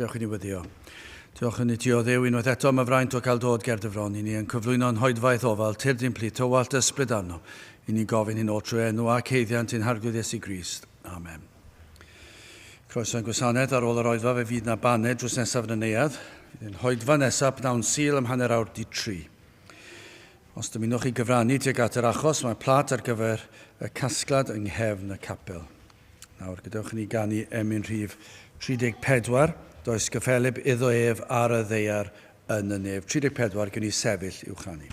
Dewch i ni weddio. Diolch yn i ti o Dduw unwaith eto am y fraint o cael dod ger dy fron i ni yn cyflwyno'n hoedfaeth ofal tyrd i'n plith tywallt ysbryd arno i ni'n gofyn hyn oll trwy enw ac haeddiant ein Harglwydd Iesu Grist. Amen. Croeso i'n gwasanaeth ar ôl yr oedfa fe fydd na baned drws nesaf yn y neuadd. Fydd ein hoedfa nesaf pnawn Sul am hanner awr di tri. Os dymunwch chi gyfrannu tuag at yr achos, mae plât ar gyfer y casgliad yng nghefn y capel. Nawr, gadewch i ni ganu emyn rhif 34, Does gyffelyb iddo ef ar y ddaear yn y nef. 34, gewn ni sefyll i'w chanu.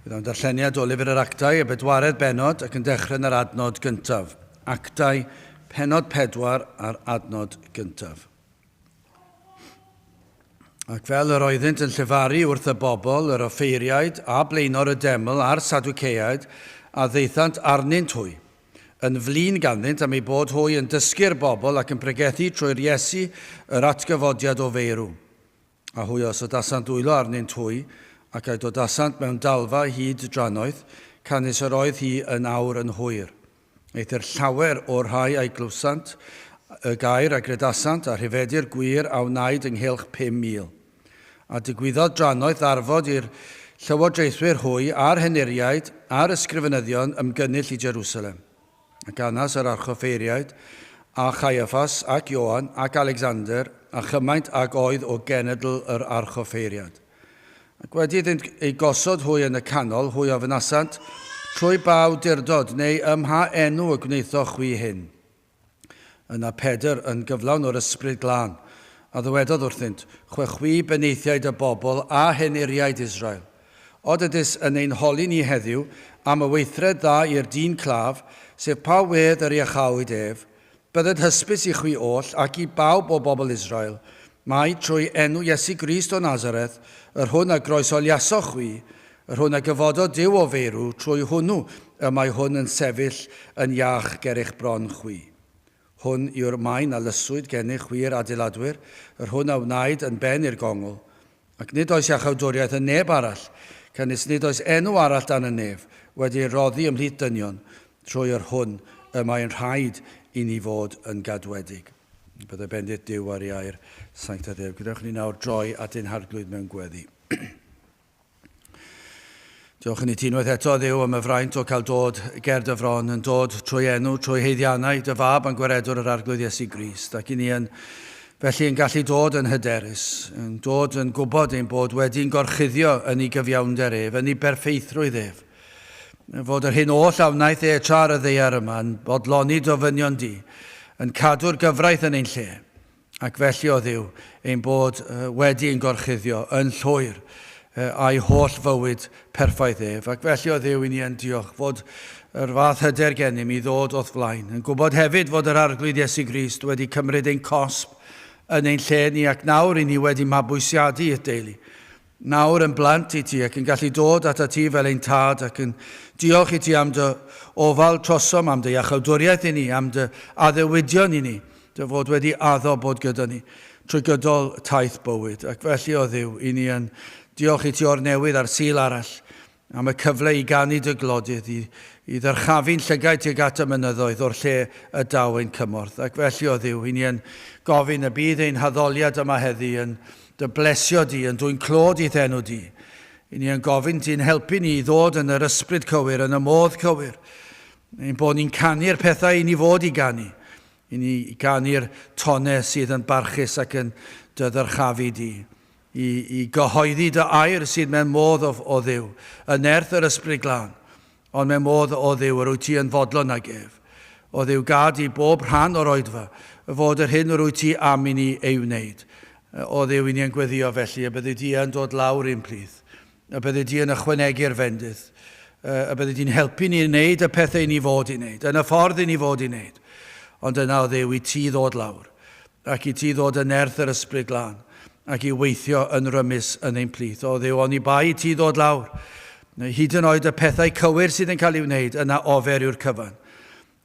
Bydd o'n darlleniad o Lyfr yr Actau, y bedwaredd bennod, ac yn dechrau yn yr adnod gyntaf. Actau, pennod 4 a'r adnod gyntaf. Ac fel yr oeddynt yn llefaru wrth y bobl, yr offeiriaid a blaenor y deml a'r Sadwceaid a ddaethant arnynt hwy, yn flin ganddynt am eu bod hwy yn dysgu'r bobl ac yn pregethu trwy'r Iesu yr atgyfodiad o feirw. A hwy a osodasant dwylo arnynt hwy, ac a'u dodasant mewn dalfa hyd drannoeth, canys yr oedd hi yn awr yn hwyr. Eithr llawer o'r rhai a'i glywsant y gair a gredasant, a rhyfedu'r gwir a wnaed ynghylch 5,000. A digwyddodd drannoeth ddarfod i'r llywodraethwyr hwy a'r henuriaid a'r ysgrifenyddion ymgynnull i Jerusalem. Ac Annas yr archoffeiriaid, a Chaiaffas, ac Ioan, ac Alexander, a chymaint ag oedd o genedl yr archoffeiriad. Ac wedi iddynt eu gosod hwy yn y canol, hwy a ofynasant, Trwy ba awdurdod, neu ym mha enw y gwnaethoch chwi hyn? Yna Pedr, yn gyflawn o'r Ysbryd Glân, a ddywedodd wrthynt, Chwe chwi benaethiaid y bobl a henuriaid Israel, od ydys yn ein holi ni heddiw am y weithred dda i'r dyn claf, sef pa wedd yr iachawyd ef, Bydded hysbys i chwi oll, ac i bawb o bobl Israel, mai trwy enw Iesu Grist o Nazareth, yr hwn a groesoliasoch chwi, yr hwn a gyfododd Duw o feirw, trwy hwnnw y mae hwn yn sefyll yn iach ger eich bron chwi. Hwn yw'r maen a lyswyd gennych chwi'r adeiladwyr, yr hwn a wnaed yn ben i'r gongl. Ac nid oes iachawdwriaeth yn neb arall, canys nid oes enw arall dan y nef wedi ei roddi ymhlith dynion trwy yr hwn y mae'n rhaid i ni fod yn gadwedig. Byddai bendith Duw ar ei air sanctaidd ef. Gadewch ni nawr droi at ein harglwydd mewn gweddi. Diolch yn i ti unwaith eto, Dduw, am y fraint o cael dod ger dy fron, yn dod trwy enw, trwy heiddiannau dy fab a'n gwaredwr yr Arglwydd Iesu Grist, ac i ni yn felly yn gallu dod yn hyderus, yn dod yn gwybod ein bod wedi'n gorchuddio yn ei gyfiawnder ef, yn ei berffeithrwydd ef. Fod yr hyn oll a wnaeth e tra ar y ddaear yma yn bodloni d'ofynion di, yn cadw'r gyfraith yn ein lle, Ac felly, o Dduw, ein bod wedi ein gorchuddio yn llwyr a'i holl fywyd perffaith ef. Ac felly, o Dduw, i ni yn diolch fod yr fath hyder gennym i ddod o'th flaen, yn gwybod hefyd fod yr Arglwydd Iesu Grist wedi cymryd ein cosb yn ein lle ni, ac nawr i ni wedi mabwysiadu i'th deulu. Nawr yn blant i ti ac yn gallu dod atat ti fel ein tad ac yn diolch i ti am dy ofal trosom, am dy iachawdwriaeth i ni, am dy addewidion i ni, dy fod wedi addo bod gyda ni trwy gydol taith bywyd. Ac felly, o Dduw, i ni yn diolch i ti o'r newydd ar Sul arall am y cyfle i ganu dy glodydd, i, i ddyrchafu'n llygaid tuag at y mynyddoedd o'r lle y daw ein cymorth. Ac felly, o Dduw, i ni yn gofyn y bydd ein haddoliad yma heddi yn dy blesio di, yn dwyn clod i'th enw di. I ni yn gofyn ti'n helpu ni i ddod yn yr ysbryd cywir, yn y modd cywir. Ein bod ni'n canu'r pethau i ni fod i ganu. I ni ganu'r tonau sydd yn barchus ac yn dy ddyrchafu di. I, i gyhoeddi dy air sydd mewn modd o, o Dduw, yn nerth yr Ysbryd Glân, ond mewn modd o Dduw yr wyt ti yn fodlon ag ef. O Dduw, gad i bob rhan o'r oedfa fod yr hyn yr wyt ti am i ni ei wneud. O Dduw, i ni yn gweddio felly y byddi di yn dod lawr i'n plith, y byddi di yn ychwanegu'r fendith, y byddi di'n helpu ni i wneud y pethau i ni fod i wneud, yn y ffordd i ni fod i wneud. Ond yna, o Dduw, i ti ddod lawr ac i ti ddod yn nerth yr Ysbryd Glân, ac i weithio yn rymus yn ein plith. O Dduw, oni bai i ti ddod lawr, hyd yn oed y pethau cywir sydd yn cael ei wneud, yna ofer yw'r cyfan.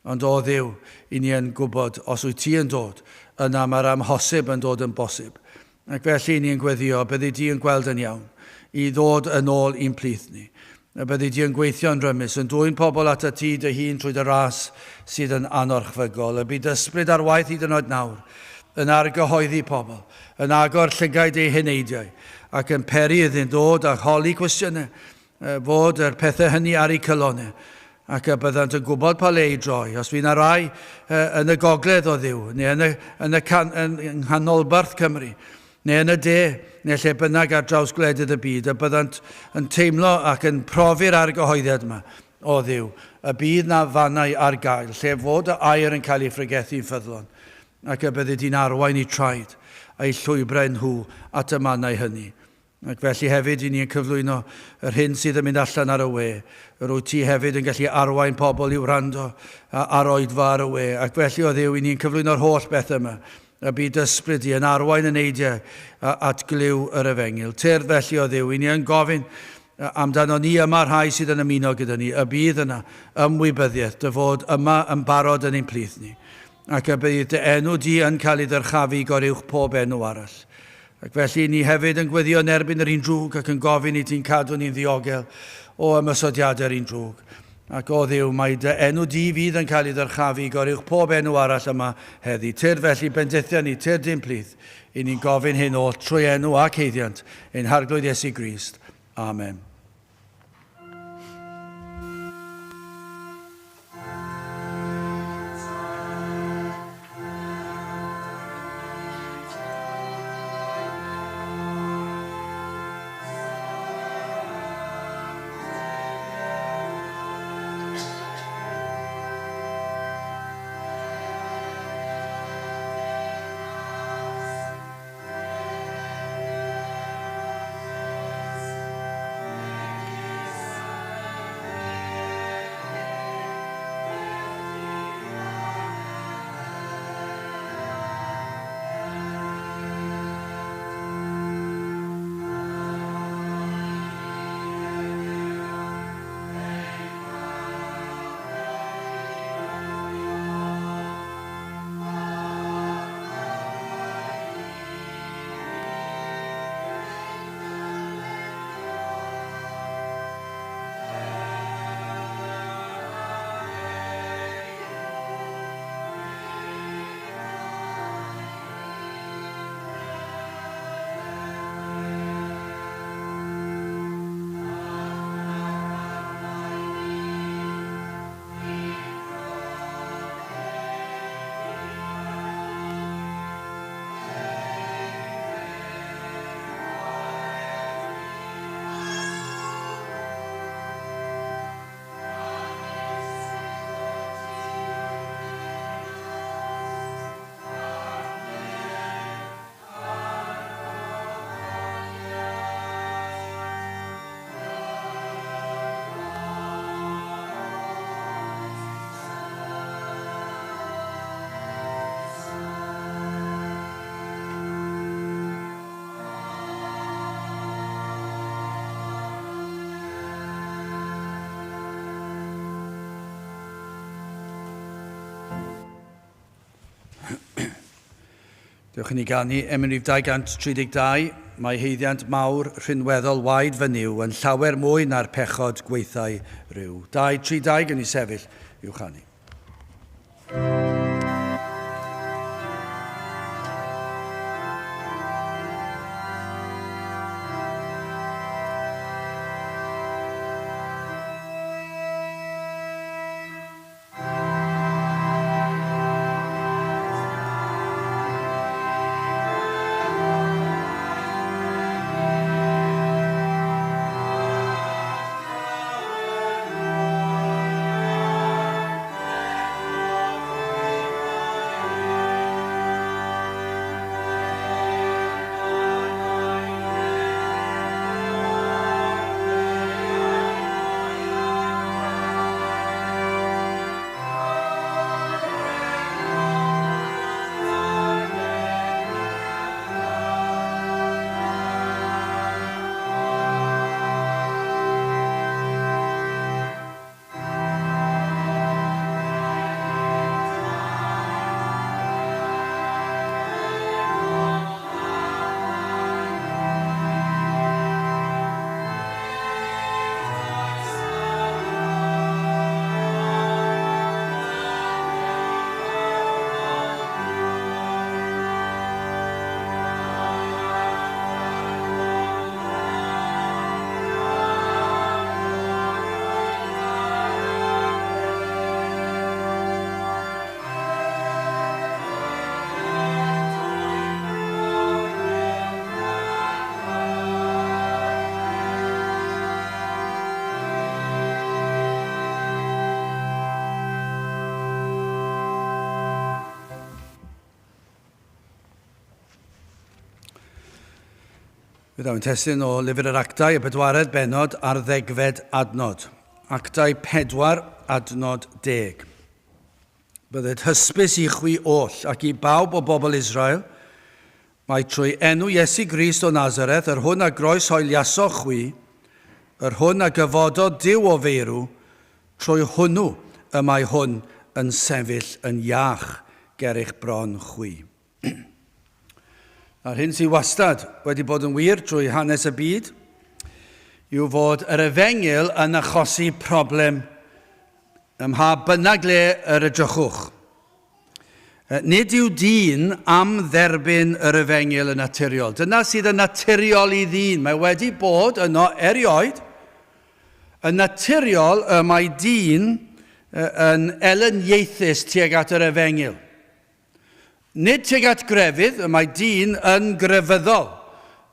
Ond o Dduw, i ni yn gwybod, os wyt ti yn dod, yna mae'r amhosib yn dod yn bosib. Ac felly i ni yn gweddio, byddi di yn gweld yn iawn, i ddod yn ôl i'n plith ni. Y byddi di yn gweithio'n rymus, yn dwyn pobl atat ti dy hun trwy dy ras sydd yn anorchfygol. Y bydd dy ysbryd ar waith hyd yn oed nawr, yn argyhoeddi pobl, yn agor llygaid eu heneidiau, ac yn peri iddynt ddod a holi cwestiynau, fod yr pethau hynny ar eu calonnau, ac y byddant yn gwybod pa le i droi. Os fydd yna rai yn y gogledd o Dduw, neu yn y, yn y can, yn nghanolbarth Cymru, neu yn y de, neu lle bynnag ar draws gwledydd y byd, y byddant yn teimlo ac yn profi'r argyhoeddiad yma o Dduw, y bydd na fannau ar gael, lle fod y air yn cael ei phregethu'n ffyddlon, ac y byddi di'n arwain eu traed a'u llwybrau nhw at y mannau hynny. Ac felly hefyd, i ni yn cyflwyno yr hyn sydd yn mynd allan ar y we. Yr wyt ti hefyd yn gallu arwain pobl i wrando ar oedfa ar y we. Ac felly, o Dduw, i ni'n cyflwyno'r holl beth yma. A bydd ysbryd di yn arwain y neidiau at glyw yr efengyl. Tyrd felly, o Dduw, i ni yn gofyn amdano ni yma rhai sydd yn ymuno gyda ni, y bydd yna ymwybyddiaeth dy fod yma yn barod yn ein plith ni, ac y bydd dy enw di yn cael ei ddyrchafu goruwch pob enw arall. Ac felly ni hefyd yn gweddio yn erbyn yr un drwg ac yn gofyn i ti'n cadw ni'n ddiogel o ymosodiadau'r un drwg. Ac o Dduw, mae dy enw di fydd yn cael ei ddyrchafu goruwch pob enw arall yma heddi. Tyrd felly, bendithia ni, tyrd i'n plith, i ni'n gofyn hyn oll trwy enw ac haeddiant ein Harglwydd Iesu Grist. Amen. Dewch i ni ganu emyn rhif 232, Mae haeddiant mawr rhinweddol waed fy Nuw yn llawer mwy na'r pechod gwaethau rhyw. 2, 3, 2 gen i sefyll i'w chanu. Fe ddaw ein testun o Lyfr yr Actau, y bedwaredd bennod a'r ddegfed adnod. Actau 4, adnod 10. Bydded hysbys i chwi oll ac i bawb o bobl Israel, mai trwy enw Iesu Grist o Nazareth, yr hwn a groeshoeliasoch chwi, yr hwn a gyfododd Duw o feirw, trwy hwnnw y mae hwn yn sefyll yn iach ger eich bron chwi. A'r hyn sydd wastad wedi bod yn wir trwy hanes y byd yw fod yr efengyl yn achosi problem ym mha bynnag le yr edrychwch. Nid yw dyn am dderbyn yr efengyl yn naturiol. Dyna sydd yn naturiol i ddyn. Mae wedi bod yno erioed. Yn naturiol y mae dyn yn elyniaethus tuag at yr efengyl. Nid tuag at grefydd, y mae dyn yn grefyddol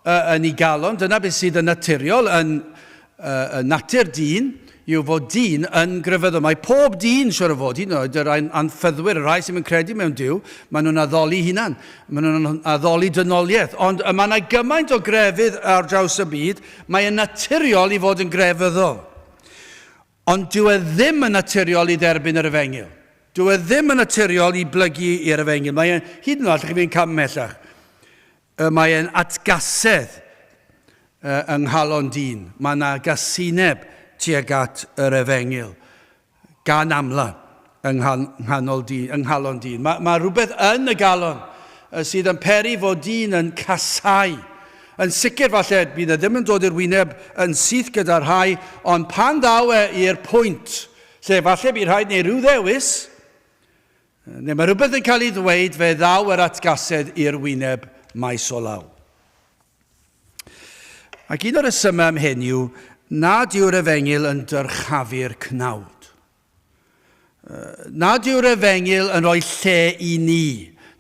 yn ei galon, dyna beth sydd yn naturiol yn uh, natur dyn, yw fod dyn yn grefyddol. Mae pob dyn, siwr o fod, hyd yn oed yr anffyddwyr, y rhai sy'n yn credu mewn Duw, maen nhw'n addoli hunan, maen nhw'n addoli dynoliaeth. Ond y mae yna gymaint o grefydd ar draws y byd, mae'n naturiol i fod yn grefyddol. Ond dyw e ddim yn naturiol i dderbyn yr efengyl. Dyw e ddim yn naturiol i blygu i'r efengyl. Mae e'n, hyd yn oed, allwch chi fynd cam ymhellach. Mae e'n atgasedd yng nghalon dyn. Mae yna gasineb tuag at yr efengyl gan amla yng nghanol dyn, yng nghalon dyn. Mae, mae rhywbeth yn y galon sydd yn peri fod dyn yn casau. Yn sicr, falle, bydd e ddim yn dod i'r wyneb yn syth gyda rhai, ond pan ddaw e i'r pwynt lle falle bydd rhaid neu rhyw ddewis, neu mae rhywbeth yn cael ei ddweud, fe ddaw yr atgasedd i'r wyneb maes o law. Ac un o'r rhesymau am hyn yw nad yw'r efengyl yn dyrchafu'r cnawd. Nad yw'r efengyl yn rhoi lle i ni.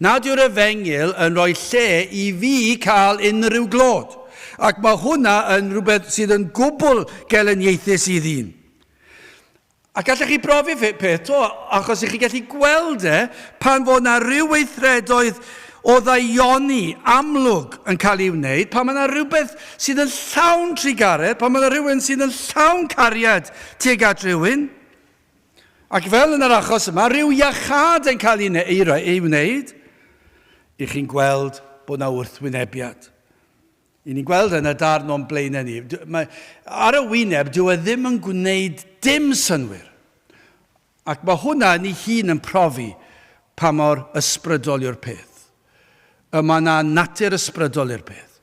Nad yw'r efengyl yn rhoi lle i fi cael unrhyw glod. Ac mae hwnna yn rhywbeth sydd yn gwbl gelyniaethus i ddyn. Ac allech chi brofi peth to, achos i chi gallu gweld e pan fod na rhyw weithredoedd o ddaioni amlwg yn cael ei wneud, pan mae yna rhywbeth sydd yn llawn trugaredd, pan mae yna rhywun sydd yn llawn cariad tuag at rhywun, Ac fel yn yr achos yma, rhyw iachâd yn cael ei, ei, ei wneud, i chi'n gweld bod yna wrthwynebiad. I ni'n gweld yn y darn o'n blaenau ni. Mae, ar y wyneb, dyw e ddim yn gwneud dim synwyr. Ac mae hwnna yn ei hun yn profi pa mor ysbrydol yw'r peth. Y mae yna natur ysbrydol i'r peth.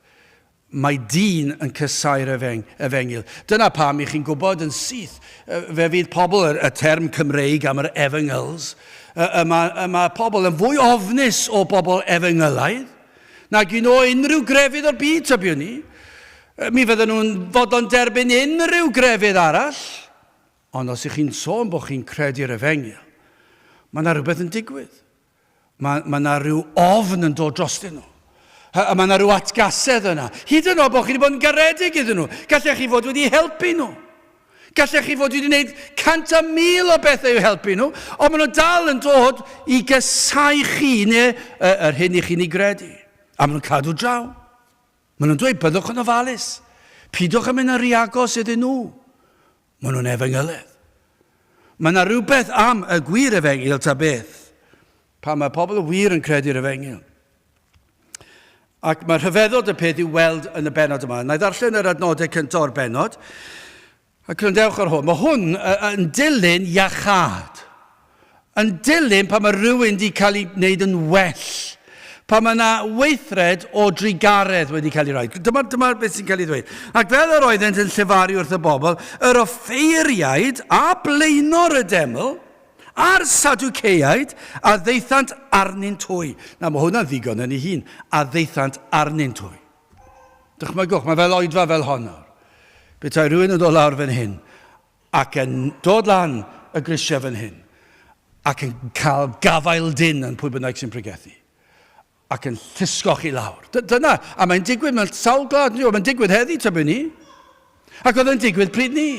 Mae dyn yn cysau'r efeng, efengyl. Dyna pam i chi'n gwybod yn syth, fe fydd pobl, y, y term Cymreig am yr efengyls, y, y, mae, y mae pobl yn fwy ofnus o bobl efengylaidd nag un o unrhyw grefydd o'r byd, tybiwn ni. Mi fydden nhw'n fodlon derbyn unrhyw grefydd arall, ond os ych chi'n sôn bod chi'n credu'r efengyl, mae yna rhywbeth yn digwydd. Mae, mae yna rhyw ofn yn dod drostyn nhw. A mae yna rhyw atgasedd yna. Hyd yn oed bod chi wedi bod yn garedig iddyn nhw. Gallech chi fod wedi helpu nhw. Gallech chi fod wedi gwneud 100,000 o bethau i'w helpu nhw, ond maen nhw dal yn dod i gysau chi neu yr hyn i chi'n ei gredu. A maen nhw'n cadw draw. Maen nhw'n dweud, byddwch yn ofalus. Pidwch yn mynd yn rhy agos iddyn nhw. Maen nhw'n efengylydd. Mae yna rhywbeth am y gwir efengyl ta beth. Pan mae pobl wir yn credu'r efengyl. Ac mae rhyfeddod y peth i'w weld yn y bennod yma. Na i ddarllen yr adnodau cyntaf o'r bennod. A gwrandewch ar hwn. Mae hwn yn dilyn iachâd. Yn dilyn pan mae rhywun wedi cael ei wneud yn well. Pan mae yna weithred o drugaredd wedi cael ei roi. Dyma, dyma beth sy'n cael ei ddweud. Ac fel yr oeddent yn llefaru wrth y bobl, yr offeiriaid a blaenor y deml, a'r Sadwceaid a ddaethant arnynt hwy. Na, mae hwnna'n ddigon yn ei hun. A ddaethant arnynt hwy. Dychmygwch, mae fel oedfa fel hon nawr. Petai rhywun yn dod lawr fan hyn ac yn dod lan y grisiau fan hyn, ac yn cael gafael dyn yn pwy bynnag sy'n pregethu, ac yn llusgo chi lawr. Dyna, a mae'n digwydd mewn sawl gwlad, mae'n digwydd heddi, tybiwn ni. Ac oedd yn digwydd pryd ni.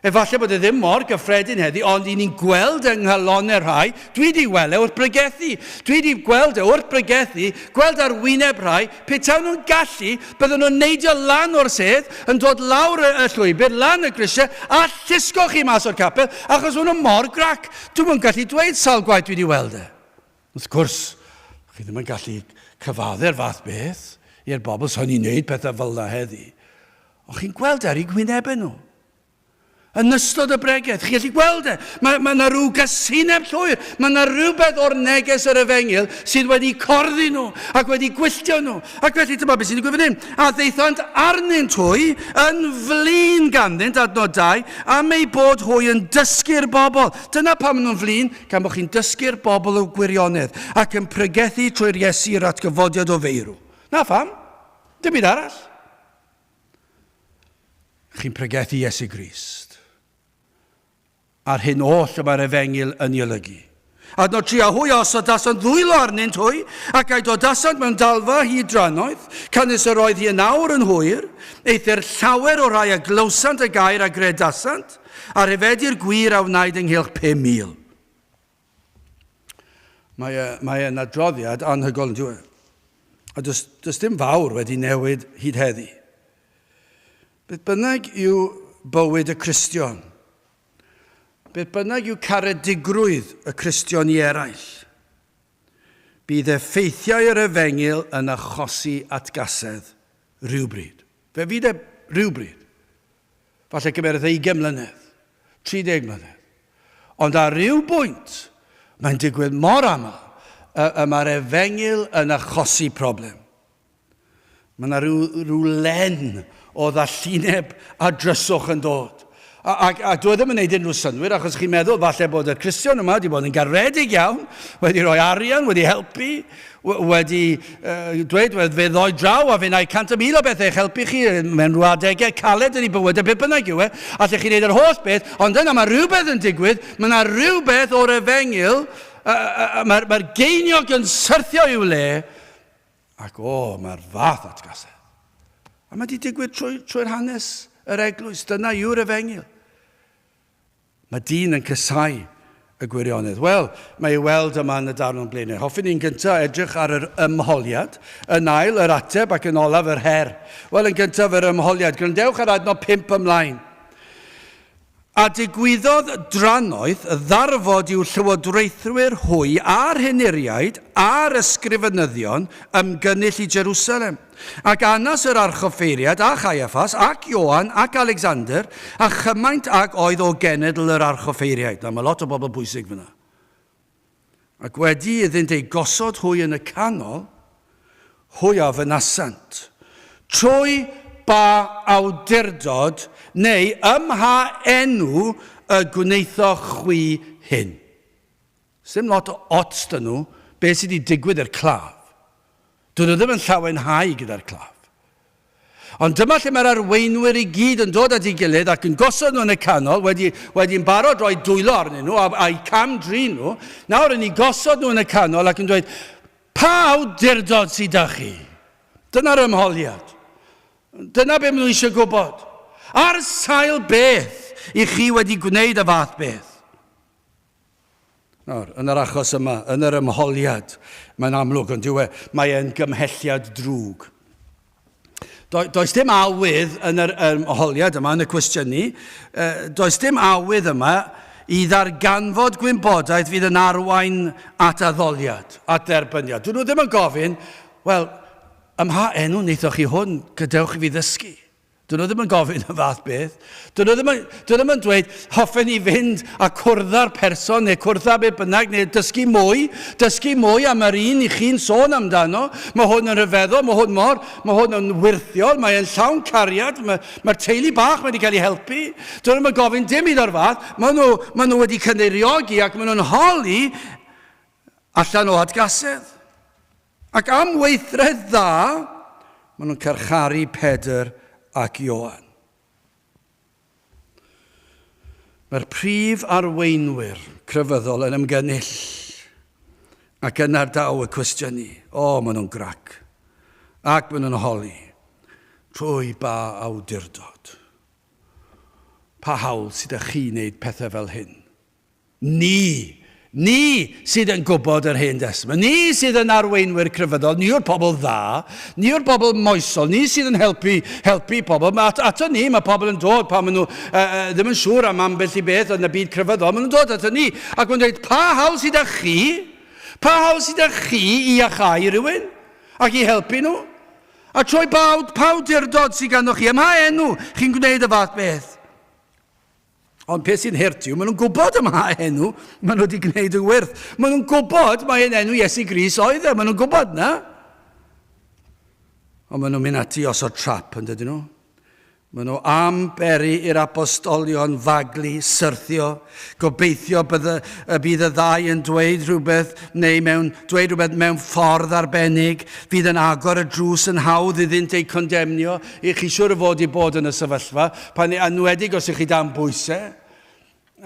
Efallai bod e ddim mor gyffredin heddi, ond i ni'n gweld yng nghalonnau rhai, dwi wedi weld e wrth bregethu, dwi wedi gweld e wrth bregethu, gweld ar wyneb rhai, Petawn nhw'n gallu, bydden nhw'n neidio lan o'r sedd, yn dod lawr y, y llwybr, lan y grisiau, a llusgo chi mas o'r capel, achos maen nhw mor grac. Dwi'm yn gallu dweud sawl gwaith dwi wedi weld e. Wrth gwrs, chi ddim yn gallu cyfadde'r fath beth i'r bobl sy'n ni'n neud pethau fel yna heddi. Ond chi'n gweld e ar eu gwynebau nhw. Yn ystod y bregeth, chi gallu gweld e. Mae, mae yna rhyw gasineb llwyr. Mae yna rhywbeth o'r neges yr efengyl sydd wedi corddi nhw ac wedi gwylltio nhw. Ac felly dyma beth sy'n digwydd fan hyn. A ddaethant arnynt hwy yn flin ganddynt, adnod 2, am eu bod hwy yn dysgu'r bobl. Dyna pam maen nhw'n flin, gan bod chi'n dysgu'r bobl y gwirionedd ac yn pregethu trwy'r Iesu yr atgyfodiad o feirw. Na pham. Dim byd arall. Chi'n pregethu Iesu Grist. A'r hyn oll y mae'r efengyl yn ei olygu. Adnod 3, a hwy a osodasant ddwylo arnynt hwy, ac a'i dodasant mewn dalfa hyd drannoeth, canys yr oedd hi yn awr yn hwyr, eithr llawer o'r rhai a glywsant y gair a gredasant, a rhyfedu'r gwir a wnaed ynghylch 5,000. Mae, e, mae e'n adroddiad anhygoel yn diwedd. A does, does dim fawr wedi newid hyd heddi. Beth bynnag yw bywyd y Cristion, beth bynnag yw caredigrwydd y Cristion i eraill, bydd effeithiau yr efengyl yn achosi atgasedd rhywbryd. Fe fydd e rhywbryd. Falle cymerith e 20 mlynedd, 30 mlynedd. Ond ar ryw bwynt, mae'n digwydd mor aml, y, y mae'r efengyl yn achosi problem. Mae yna rhyw, rhyw len o ddallineb a dryswch yn dod. A, a, a dwi e ddim yn gwneud unrhyw synnwyr, achos chi'n meddwl falle bod y Cristion yma wedi bod yn garedig iawn, wedi rhoi arian, wedi helpu, wedi uh, dweud, fe ddoi draw a fe wna i 100,000 o bethau eich helpu chi mewn rhyw adegau caled yn ei bywydau, beth bynnag yw e, allech chi wneud yr holl beth, ond yna mae rhywbeth yn digwydd, mae yna rhywbeth o'r efengyl, uh, uh, mae'r mae geiniog yn syrthio i'w le, ac o, mae'r fath atgasedd. A mae wedi digwydd trwy'r trwy hanes yr eglwys, dyna yw'r efengyl. Mae dyn yn casáu y gwirionedd. Wel, mae i'w weld yma yn y darn o'n blaenau. Hoffwn i'n gyntaf edrych ar yr ymholiad, yn ail yr ateb ac yn olaf yr her. Wel, yn gyntaf yr ymholiad. Gwrandewch ar adnod 5 ymlaen. A digwyddodd drannoeth ddarfod i'w llywodraethwyr hwy a'r henuriaid a'r ysgrifenyddion ymgynnull i Jerusalem. Ac Annas yr archoffeiriad, a Chaiaffas, ac Ioan, ac Alexander, a chymaint ag oedd o genedl yr archoffeiriaid. Nawr, mae lot o bobl bwysig fyna. Ac wedi iddynt eu gosod hwy yn y canol, Hwy a ofynasant, Trwy ba awdurdod neu ym mha enw y gwnaethoch chwi hyn? Sdim lot o ots 'da nhw beth sydd wedi digwydd i'r claf. Dyn nhw ddim yn llawenhau gyda'r claf. Ond dyma lle mae'r arweinwyr i gyd yn dod at ei gilydd ac yn gosod nhw yn y canol, wedi, wedi'n barod roi dwylo arnyn nhw a, a'u cam-drin nhw. Nawr yn eu gosod nhw yn y canol ac yn dweud, pa awdurdod sydd da chi? Dyna'r ymholiad. Dyna beth maen nhw eisiau gwybod. Ar sail beth i chi wedi gwneud y fath beth? Nawr, yn yr achos yma, yn yr ymholiad, mae'n amlwg, ond dyw e, mae e'n gymhelliad drwg. Do, does dim awydd yn yr ymholiad yma, yn y cwestiynu, does dim awydd yma i ddarganfod gwybodaeth fydd yn arwain at addoliad, at dderbyniad. Dyn nhw ddim yn gofyn, wel, ym mha enw wnaethoch chi hwn, gadewch i fi ddysgu. Dyn nhw ddim yn gofyn y fath beth. Dyn nhw ddim yn, dyn nhw ddim yn dweud, hoffen ni fynd a cwrdd â'r person neu cwrdd â beth bynnag neu dysgu mwy, dysgu mwy am yr un i chi'n sôn amdano. Mae hwn yn rhyfeddol, mae hwn mor, mae hwn yn wyrthiol, mae e'n llawn cariad, mae'r mae teulu bach wedi cael ei helpu. Dyn nhw ddim yn gofyn dim iddo'r fath. Maen nhw, maen nhw wedi cyneiriogi ac maen nhw'n holi allan o atgasedd. Ac am weithred dda, maen nhw'n carcharu Pedr ac Ioan. Mae'r prif arweinwyr crefyddol yn ymgynnull ac yna'r daw y cwestiynu. O, maen nhw'n grac. Ac maen nhw'n holi. Trwy ba awdurdod? Pa hawl sydd â chi wneud pethau fel hyn? Ni, ni sydd yn gwybod yr Hen Destament, ni sydd yn arweinwyr crefyddol, ni yw'r pobl dda, ni yw'r bobl moesol, ni sydd yn helpu, helpu pobl. Mae at, ato ni, mae pobl yn dod pan maen nhw ddim yn siŵr am ambell i beth yn y byd crefyddol, maen nhw'n dod ato ni ac maen nhw'n dweud, pa hawl sydd â chi? Pa hawl sydd â chi i iachau rhywun ac i helpu nhw? A trwy ba, pa awdurdod sydd ganddo chi? Ym mha enw chi'n gwneud y fath beth? Ond peth sy'n hurt yw, maen nhw'n gwybod ym mha enw maen nhw wedi gwneud y wyrth. Maen nhw'n gwybod mai yn enw Iesu Grist oedd e, maen nhw'n gwybod na. Ond maen nhw'n mynd ati osod trap, yn dydyn nhw? Maen nhw am beri i'r apostolion faglu, syrthio, gobeithio bydd y, y bydd y ddau yn dweud rhywbeth neu mewn, dweud rhywbeth mewn ffordd arbennig fydd yn agor y drws yn hawdd iddynt eu condemnio. I chi siŵr o fod i bod yn y sefyllfa, pan, enwedig os ych chi dan bwysau,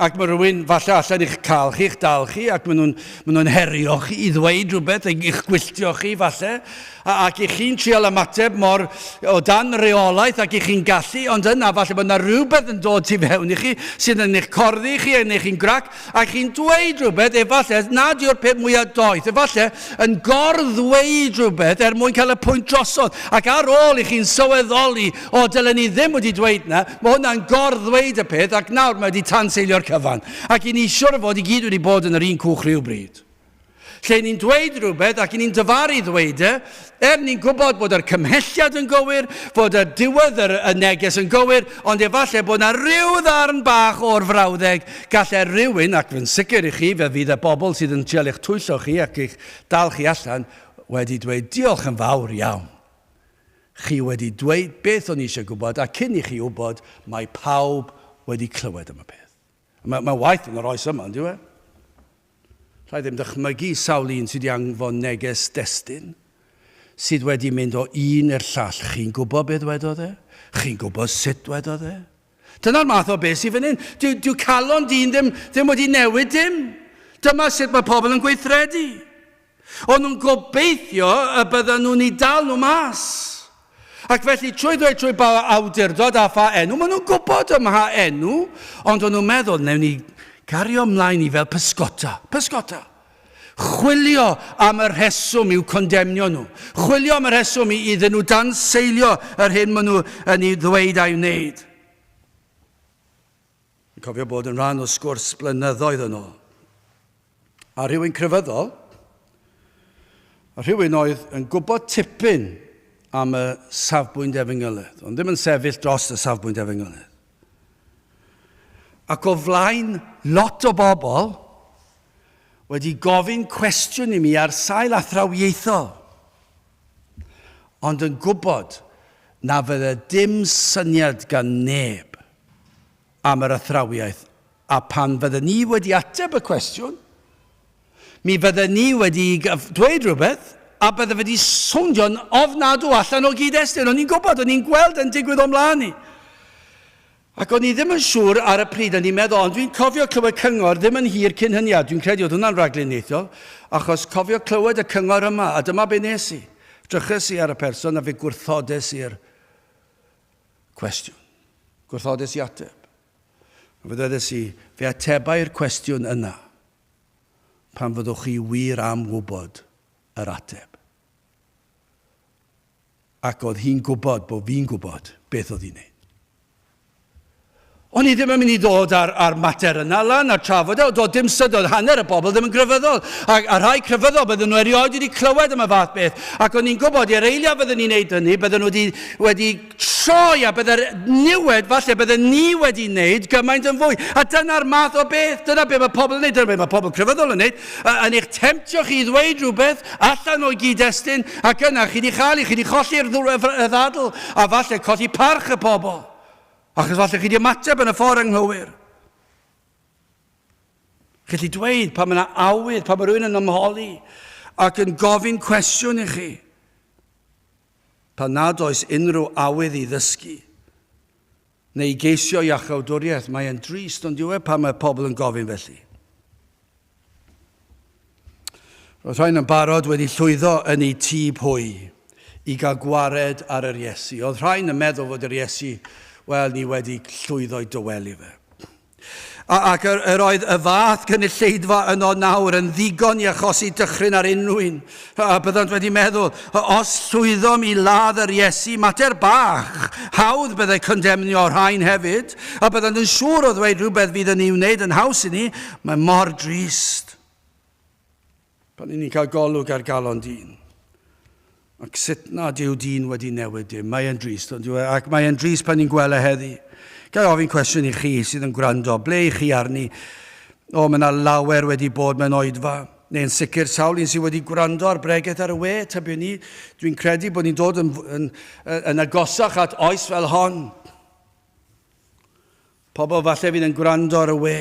ac mae rhywun falle allan i'ch cael chi, i'ch dal chi, ac maen nhw'n maen nhw herio chi i ddweud rhywbeth, i'ch gwylltio chi falle, a, ac i chi'n trial ymateb mor o dan reolaeth ac i chi'n gallu, ond yna falle bod yna rhywbeth yn dod tu fewn i chi sydd yn eich corddi chi, yn eich chi'n grac, A chi'n dweud rhywbeth, efallai, nad yw'r peth mwyaf doeth, efallai yn gor-ddweud rhywbeth er mwyn cael y pwynt drosodd. Ac ar ôl i chi'n sylweddoli, o, dylen ni ddim wedi dweud na, mae hwnna'n gor-ddweud y peth ac nawr mae wedi tanseilio'r cyfan. Ac i ni siwr o fod i gyd wedi bod yn yr un cwch rhywbryd. Lle ni'n dweud rhywbeth ac ni'n dyfaru ddweud e, er ni'n gwybod bod yr cymhelliad yn gywir, fod y diwedd yr, y neges yn gywir, ond efallai bod yna rhyw ddarn bach o'r frawddeg gallai rhywun, ac fy sicr i chi, fe fydd y bobl sydd yn trial eich twyllo chi ac eich dal chi allan, wedi dweud diolch yn fawr iawn. Chi wedi dweud beth o'n i eisiau gwybod, a cyn i chi wybod, mae pawb wedi clywed am y peth. Mae, mae waith yn yr oes yma, yn dyw e? Rhaid ddim dychmygu sawl un sydd wedi anfon neges destun sydd wedi mynd o un i'r llall. Chi'n gwybod beth dwedodd e? Chi'n gwybod sut dwedodd e? Dyna'r math o beth sydd fan hyn. Dyw, dyw calon dyn ddim, ddim wedi newid dim. Dyma sut mae pobl yn gweithredu. O'n nhw'n gobeithio y bydden nhw'n eu dal nhw mas. Ac felly, trwy ddweud trwy ba awdurdod a pha enw, maen nhw'n gwybod ym mha enw, ond o'n nhw'n meddwl, newn ni gario ymlaen i fel pysgota. Pysgota. Chwilio am y rheswm i'w condemnio nhw. Chwilio am y rheswm i iddyn nhw danseilio yr hyn maen nhw yn ei ddweud a'i wneud. Yn cofio bod yn rhan o sgwrs blynyddoedd yn ôl. A rhywun crefyddol, a rhywun oedd yn gwybod tipyn am y safbwynt efengylydd, ond ddim yn sefyll dros y safbwynt efengylydd. Ac o flaen lot o bobl wedi gofyn cwestiwn i mi ar sail athrawiaethol. Ond yn gwybod na fydde dim syniad gan neb am yr athrawiaeth a pan fydden ni wedi ateb y cwestiwn, mi fydden ni wedi dweud rhywbeth a bydde wedi sowndio'n ofnadw allan o gyd-destun. O'n i'n gwybod, o'n i'n gweld yn digwydd o'm mlaen i. Ac o'n i ddim yn siŵr ar y pryd, o'n i'n meddwl, ond dwi'n cofio clywed cyngor ddim yn hir cyn hynny, a dwi'n credu oedd hwnna'n rhagluniaethol, achos cofio clywed y cyngor yma, a dyma be nes i. Dryches i ar y person a fe gwrthodes i'r cwestiwn. Gwrthodes i ateb. A fe ddedes i, fe atebai'r cwestiwn yna pan fyddwch chi wir am wybod yr ateb. Ac oedd hi'n gwybod bod fi'n gwybod beth oedd hi'n neud. O'n i ddim yn mynd i ddod â'r, ar mater yna lan a trafod e, doedd dim syndod, hanner y bobl ddim yn grefyddol, a, a rhai crefyddol bydden nhw erioed wedi clywed am y fath beth, ac o'n i'n gwybod i'r eiliad fydden ni'n neud hynny, bydden nhw wedi, wedi troi a bydde'r niwed falle bydden ni wedi wneud gymaint yn fwy. A dyna'r math o beth, dyna beth mae pobl yn neud, dyna beth mae pobl crefyddol yn neud, yn eich temtio chi i ddweud rhywbeth allan o'i gyd-destun, ac yna chi wedi chael, chi wedi colli'r ddadl, a falle colli parch y pobl, achos falle chi wedi ymateb yn y ffordd anghywir. Chi allu dweud pan mae yna awydd, pan mae rhywun yn ymholi ac yn gofyn cwestiwn i chi, pan nad oes unrhyw awydd i ddysgu neu i geisio iachawdwriaeth, mae e'n drist, ond yw e pan mae pobl yn gofyn felly. Roedd rhain yn barod wedi llwyddo yn eu tîb hwy i gael gwared ar yr Iesu. Oedd rhain yn meddwl fod yr Iesu, wel, ni wedi llwyddo i dywelu fe. A, ac yr, yr oedd y fath gynulleidfa yno nawr yn ddigon i achosi dychryn ar unrhyw un. A byddant wedi meddwl, os llwyddom i ladd yr Iesu, mater bach, hawdd byddai condemnio rhain hefyd, a byddant yn siŵr o ddweud rhywbeth fydd yn ei wneud yn haws i ni, mae mor drist. Pan 'y ni'n cael golwg ar galon dyn, ac sut nad yw dyn wedi newid dim, mae e'n drist, ond yw e? Ac mae e'n drist pan ni'n gweld e heddi. Ga i ofyn cwestiwn i chi sydd yn gwrando, ble i chi arni? O, mae yna lawer wedi bod mewn oedfa, neu'n sicr sawl un sydd wedi gwrando ar bregeth ar y we, tybiwn ni. Dwi'n credu bod ni'n dod yn, yn, yn agosach at oes fel hon. Pobl falle fydd yn gwrando ar y we,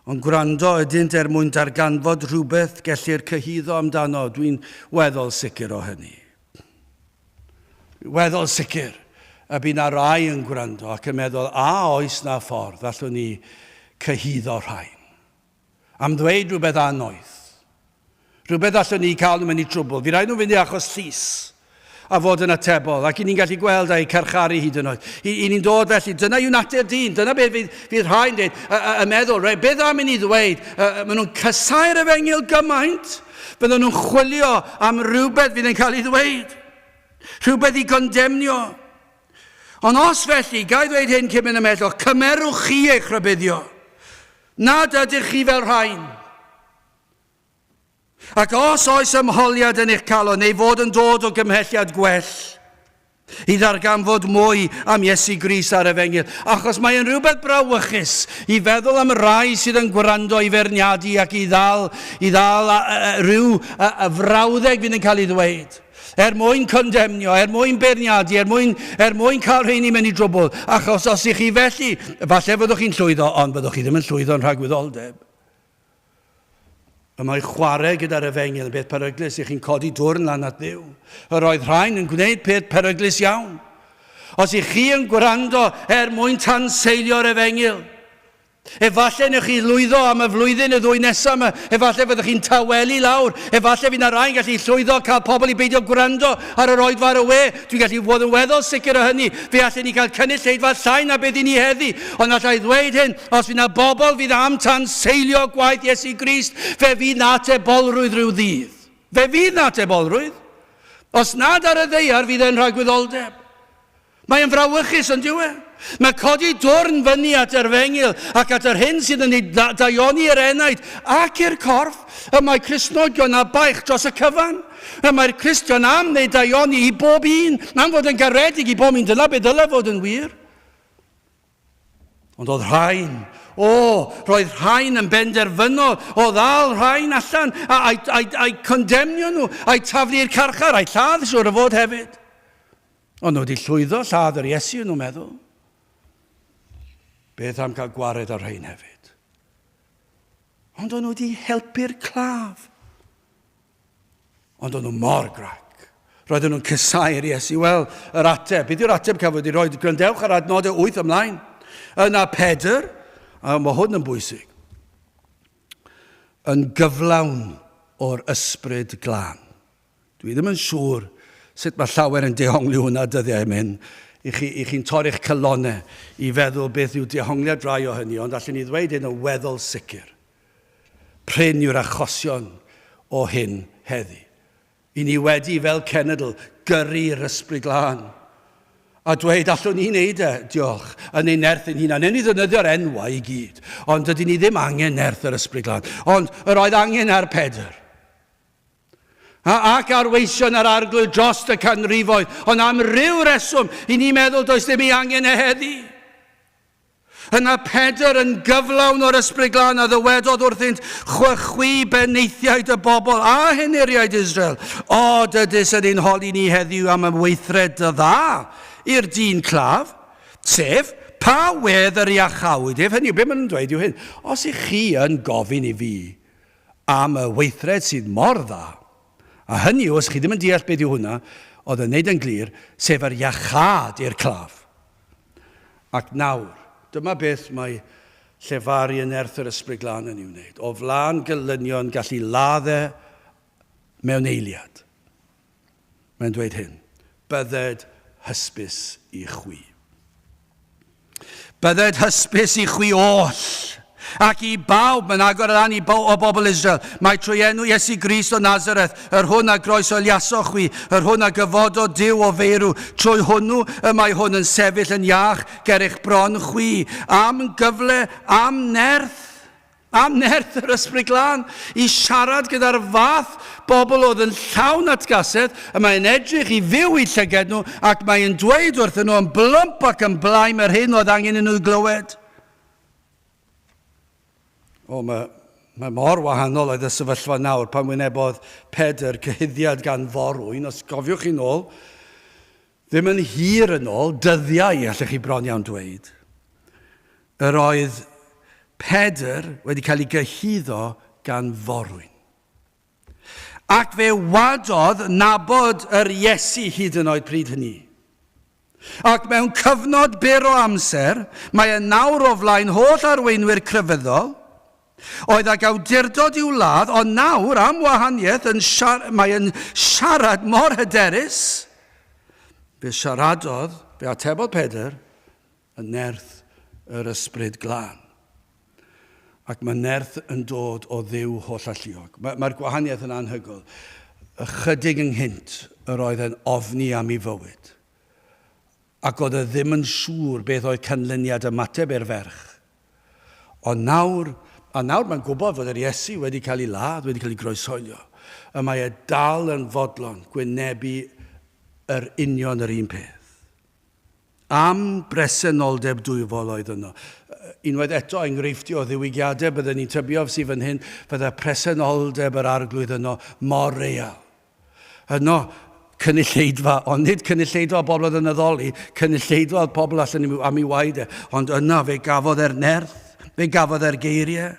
ond gwrando ydynt er mwyn darganfod rhywbeth gellir cyhuddo amdano, dwi'n weddol sicr o hynny. Weddol sicr y bydd na rai yn gwrando ac yn meddwl, a oes na ffordd allwn ni cyhuddo rhain? Am ddweud rhywbeth annoeth. Rhywbeth allwn ni cael nhw mewn i trwbl. Fi rhaid nhw fynd i achos llys a fod yn atebol, ac i ni'n gallu gweld a'u carcharu hyd yn oed. I, i ni'n dod felly, dyna yw natur dyn, dyna beth fydd, fydd rhai'n dweud, y, y, y meddwl, re, beth am i ni ddweud, maen nhw'n casau'r efengyl gymaint, bydden nhw'n chwilio am rhywbeth fydd yn cael ei ddweud, rhywbeth i gondemnio. Ond os felly, ga i ddweud hyn cyn mynd ymhellach, cymerwch chi eich rhybuddio. Nad ydych chi fel rhain. Ac os oes ymholiad yn eich calon, neu fod yn dod o gymhelliad gwell, i ddarganfod mwy am Iesu Grist a'r Efengyl, achos mae yn rhywbeth brawychus i feddwl am rai sydd yn gwrando i feirniadu ac i ddal, i ddal a, a, a, rhyw a, a frawddeg fydd yn cael ei ddweud. Er mwyn condemnio, er mwyn beirniadu, er mwyn, er mwyn cael rheini mewn i drwbl. Achos os ych chi felly, falle fyddwch chi'n llwyddo, ond byddwch chi ddim yn llwyddo yn rhagwyddoldeb. Y mae chwarae gyda'r efengyl yn beth peryglus, ych chi'n codi dwrn lan at Dduw. Yr oedd rhain yn gwneud peth peryglus iawn. Os ych chi yn gwrando er mwyn tanseilio'r efengyl, Efallai newch chi lwyddo am y flwyddyn neu ddwy nesaf yma. Efallai fyddwch chi'n tawelu lawr. Efallai fydd na rai'n gallu llwyddo cael pobl i beidio gwrando ar yr oedfa ar y we. Dwi'n gallu bod yn weddol sicr o hynny. Fe allen ni cael cynulleidfa llai na beth i ni heddi. Ond alla i ddweud hyn, os fydd na bobl fydd am tanseilio gwaith Iesu Grist, fe fydd na atebolrwydd rhyw ddydd. Fe fydd na atebolrwydd. Os nad ar y ddaear fydd e'n rhagwyddoldeb. Mae yn frawychus, ond yw e? Mae codi dwrn fyny at yr efengyl ac at yr hyn sydd yn ei daioni i'r enaid ac i'r corff. Y mae Cristnogion â baich dros y cyfan. Y mae'r Cristion am wneud daioni i bob un, am fod yn garedig i bob un. Dyna beth dylai fod yn wir. Ond oedd rhain, o, roedd rhain yn benderfynol o ddal rhain allan, a'i, a'i, a'i condemnio nhw, a'i taflu i'r carchar, a'i lladd siwr o fod hefyd. Ond nhw wedi llwyddo lladd yr Iesu, nhw'n meddwl. Beth am cael gwared ar rhain hefyd? Ond o'n nhw wedi helpu'r claf. Ond o'n nhw mor grac. Roedden nhw'n cysau'r Iesu. Wel, yr ateb, beth yw'r ateb cafodd ei roi? Gwrandewch ar adnodau 8 ymlaen. Yna Pedr, a mae hwn yn bwysig, yn gyflawn o'r ysbryd glân. Dwi ddim yn siŵr sut mae llawer yn dehongli hwnna dyddiau hyn. I chi, i chi'n torri'ch calonau i feddwl beth yw dehongliad rai o hynny, ond allwn ni ddweud hyn yn weddol sicr. Prin yw'r achosion o hyn heddi. I ni wedi, fel cenedl, gyrru'r Ysbryd Glân a dweud, allwn ni wneud e, diolch, yn ein nerth ein hunain. Newn ni ddefnyddio'r enwau i gyd, ond dydyn ni ddim angen nerth yr Ysbryd Glân. Ond yr oedd angen ar Pedr. A, ac ar weision yr arglwydd dros y canrifoedd, ond am ryw reswm, i ni meddwl does dim ei angen e heddi. Yna Pedr yn gyflawn o'r Ysbryd Glân a ddywedodd wrthynt, Chwychwi benaethiaid y bobl a henuriaid Israel, o dydys yn ein holi ni heddiw am y weithred dda i'r dyn claf, sef, pa wedd yr iachawyd ef, hynny yw, be maen nhw'n dweud yw hyn, os ych chi yn gofyn i fi am y weithred sydd mor dda, a hynny yw, os chi ddim yn deall beth yw hwnna, oedd yn neud yn glir, sef yr iachâd i'r claf. Ac nawr, dyma beth mae llefaru yn nerth yr Ysbryd Glân yn ei wneud. O flaen gelynion gallu ladd e mewn eiliad. Mae'n dweud hyn, bydded hysbys i chwi. Bydded hysbys i chwi oll Ac i bawb, mae'n agor yr an i o bobl Israel, mae trwy enw Iesu Grist o Nazareth, yr hwn a groeshoeliasoch chwi, yr hwn a gyfododd Duw o feirw, trwy hwnnw y mae hwn yn sefyll yn iach ger eich bron chwi, am gyfle, am nerth, am nerth yr Ysbryd Glân, i siarad gyda'r fath bobl oedd yn llawn atgasedd, y mae'n edrych i fyw i llyged nhw, ac mae'n dweud wrthyn nhw yn blwmp ac yn blaen yr hyn oedd angen i nhw glywed. O, mae, mae mor wahanol oedd y sefyllfa nawr pan wynebodd Pedr cyhuddiad gan forwyn, os gofiwch chi'n ôl, ddim yn hir yn ôl, dyddiau, allech chi bron iawn dweud. Yr oedd Pedr wedi cael ei gyhuddo gan forwyn. Ac fe wadodd nabod yr Iesu hyd yn oed pryd hynny. Ac mewn cyfnod byr o amser, mae e nawr o flaen holl arweinwyr crefyddol, oedd ag awdurdod i'w ladd, ond nawr, am wahaniaeth, yn siar mae e'n siarad mor hyderus. Fe siaradodd, fe atebodd Pedr, yn nerth yr Ysbryd Glân. Ac mae nerth yn dod o Dduw hollalluog. Mae'r mae gwahaniaeth yn anhygoel. Ychydig ynghynt yr oedd e'n ofni am ei fywyd. Ac oedd e ddim yn siŵr beth oedd canlyniad ymateb i'r ferch. Ond nawr, a nawr mae'n gwybod fod yr Iesu wedi cael ei ladd, wedi cael ei groeshoelio. Y mae e dal yn fodlon gwynebu yr union yr un peth. Am bresenoldeb dwyfol oedd yno. Unwaith eto, enghreifftio o ddiwygiadau, bydden ni'n tybio sydd fan hyn, fydde presenoldeb yr arglwydd yno mor real. Yno, cynulleidfa, ond nid cynulleidfa o bobl oedd yn addoli, cynulleidfa oedd pobl allan am ei waed e, ond yna fe gafodd e'r nerth, fe gafodd e'r geiriau.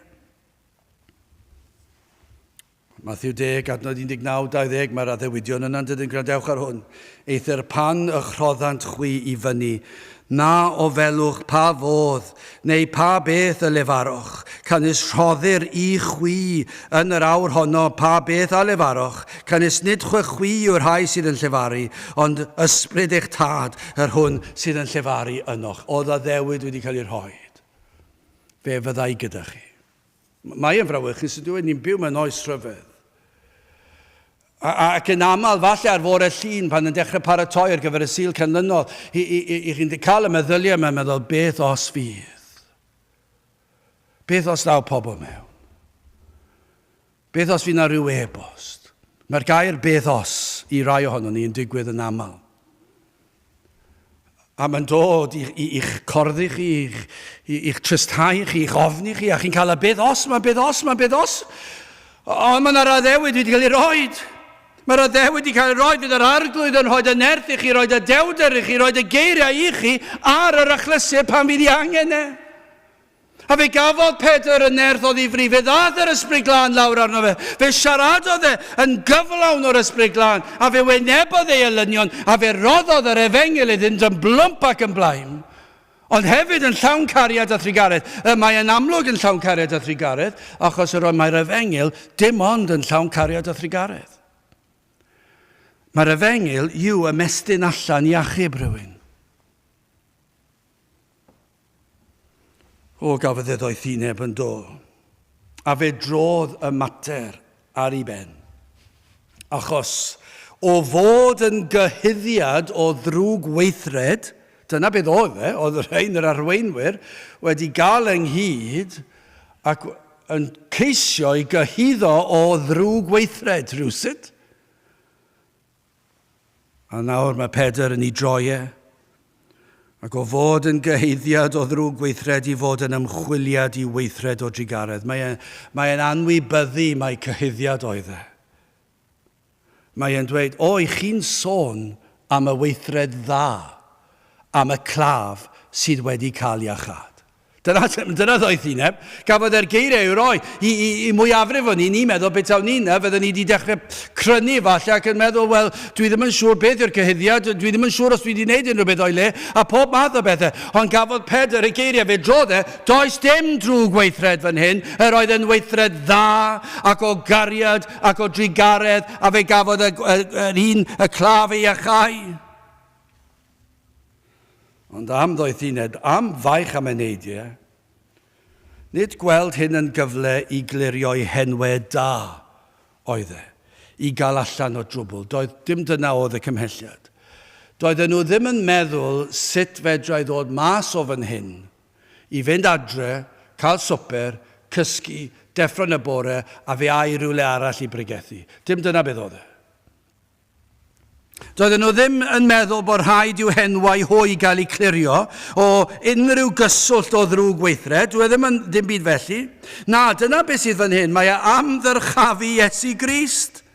Mathew 10, adnod 19, 20, mae'r addewidion yna'n dydyn, gwrandewch ar hwn. Eithr pan y rhoddant chwi i fyny, na ofelwch pa fodd, neu pa beth y lefaroch, canys rhoddir i chwi yn yr awr honno pa beth a lefaroch, canys nid chwi yw'r rhai sydd yn llefaru, ond ysbryd eich tad, yr hwn sydd yn llefaru ynoch. Oedd addewid wedi cael ei rhoi. Fe fyddai gyda chi. Mae e'n frawychus yn dweud, ni'n byw mewn oes rhyfedd. Ac yn aml, falle ar fore llun, pan yn dechrau paratoi ar gyfer y Sul canlynol, i, i, i, i chi'n cael y meddyliau yma, meddwl, beth os fydd? Beth os ddaw pobl mewn? Beth os fydd na rhyw e-bost? Mae'r gair beth os i rai ohonon ni yn digwydd yn aml. A mae'n dod i'ch, i'ch corddi chi, i'ch, i'ch trysthau chi, i'ch ofni chi, a chi'n cael y beth os, mae'n beth os, mae'n beth os. Ond mae'n yr addewid wedi cael ei roed. Mae'r addewid wedi cael ei roed, fydd yr arglwydd yn rhoi y nerth i chi, rhoi y dewder i chi, rhoi y geiriau i chi ar yr achlysur pan fydd ei angen e. A fe gafodd Pedr y nerth o ddifri, fe ddaeth yr Ysbryd Glân lawr arno fe, fe siaradodd e yn gyflawn o'r Ysbryd Glân, a fe wynebodd ei elynion, a fe roddodd yr efengyl iddynt yn blwmp ac yn blaen. Ond hefyd yn llawn cariad a thrugaredd. Y mae yn amlwg yn llawn cariad a thrugaredd, achos yr oedd mae'r efengyl dim ond yn llawn cariad a thrugaredd. Mae'r efengyl yw ymestyn allan i achub rhywun. O, gafodd e ddoethineb yn do. A fe drodd y mater ar ei ben. Achos o fod yn gyhuddiad o ddrwg weithred, dyna beth oedd e, oedd rhain yr arweinwyr wedi gael ynghyd ac yn ceisio i gyhuddo o ddrwg weithred rhywsut. A nawr mae Pedr yn ei droi e, ac o fod yn gyhuddiad o ddrwg weithred i fod yn ymchwiliad i weithred o drugaredd. Mae e'n mae anwybyddu mai cyhuddiad oedd e. Mae e'n dweud, o, i chi'n sôn am y weithred dda, am y claf sydd wedi cael iachâd. Dyna, dyna ddoethineb. Gafodd e'r geiriau i'w roi. I, i, i mwyafrif o ni, ni'n meddwl betawn ni yna, fydden ni wedi dechrau crynu falle ac yn meddwl, wel, dwi ddim yn siŵr beth yw'r cyhuddiad, dwi ddim yn siŵr os dwi wedi gwneud unrhyw beth o'i le, a pob math o bethau. Ond gafodd Pedr y geiriau, fe drodd e, does dim drwg weithred fan hyn, yr oedd yn weithred dda ac o gariad ac o drugaredd, a fe gafodd y, y, yr un, y claf ei iachau. Ond am ddoethineb, am faich am eneidiau, nid gweld hyn yn gyfle i glirio'i henwe da oedd e, i gael allan o drwbl. Doedd dim dyna oedd y cymhelliad. Doedden nhw ddim yn meddwl sut fedra i ddod mas o fan hyn, i fynd adre, cael swper, cysgu, deffro yn y bore, a fe a i rywle arall i bregethu. Dim dyna beth oedd e. Doedden nhw ddim yn meddwl bod rhaid i'w henwau hwy gael eu clirio o unrhyw gyswllt o ddrwg weithred. Dwi e ddim yn ddim byd felly. Na, dyna beth sydd fan hyn. Mae e am ddyrchafu Iesu Grist.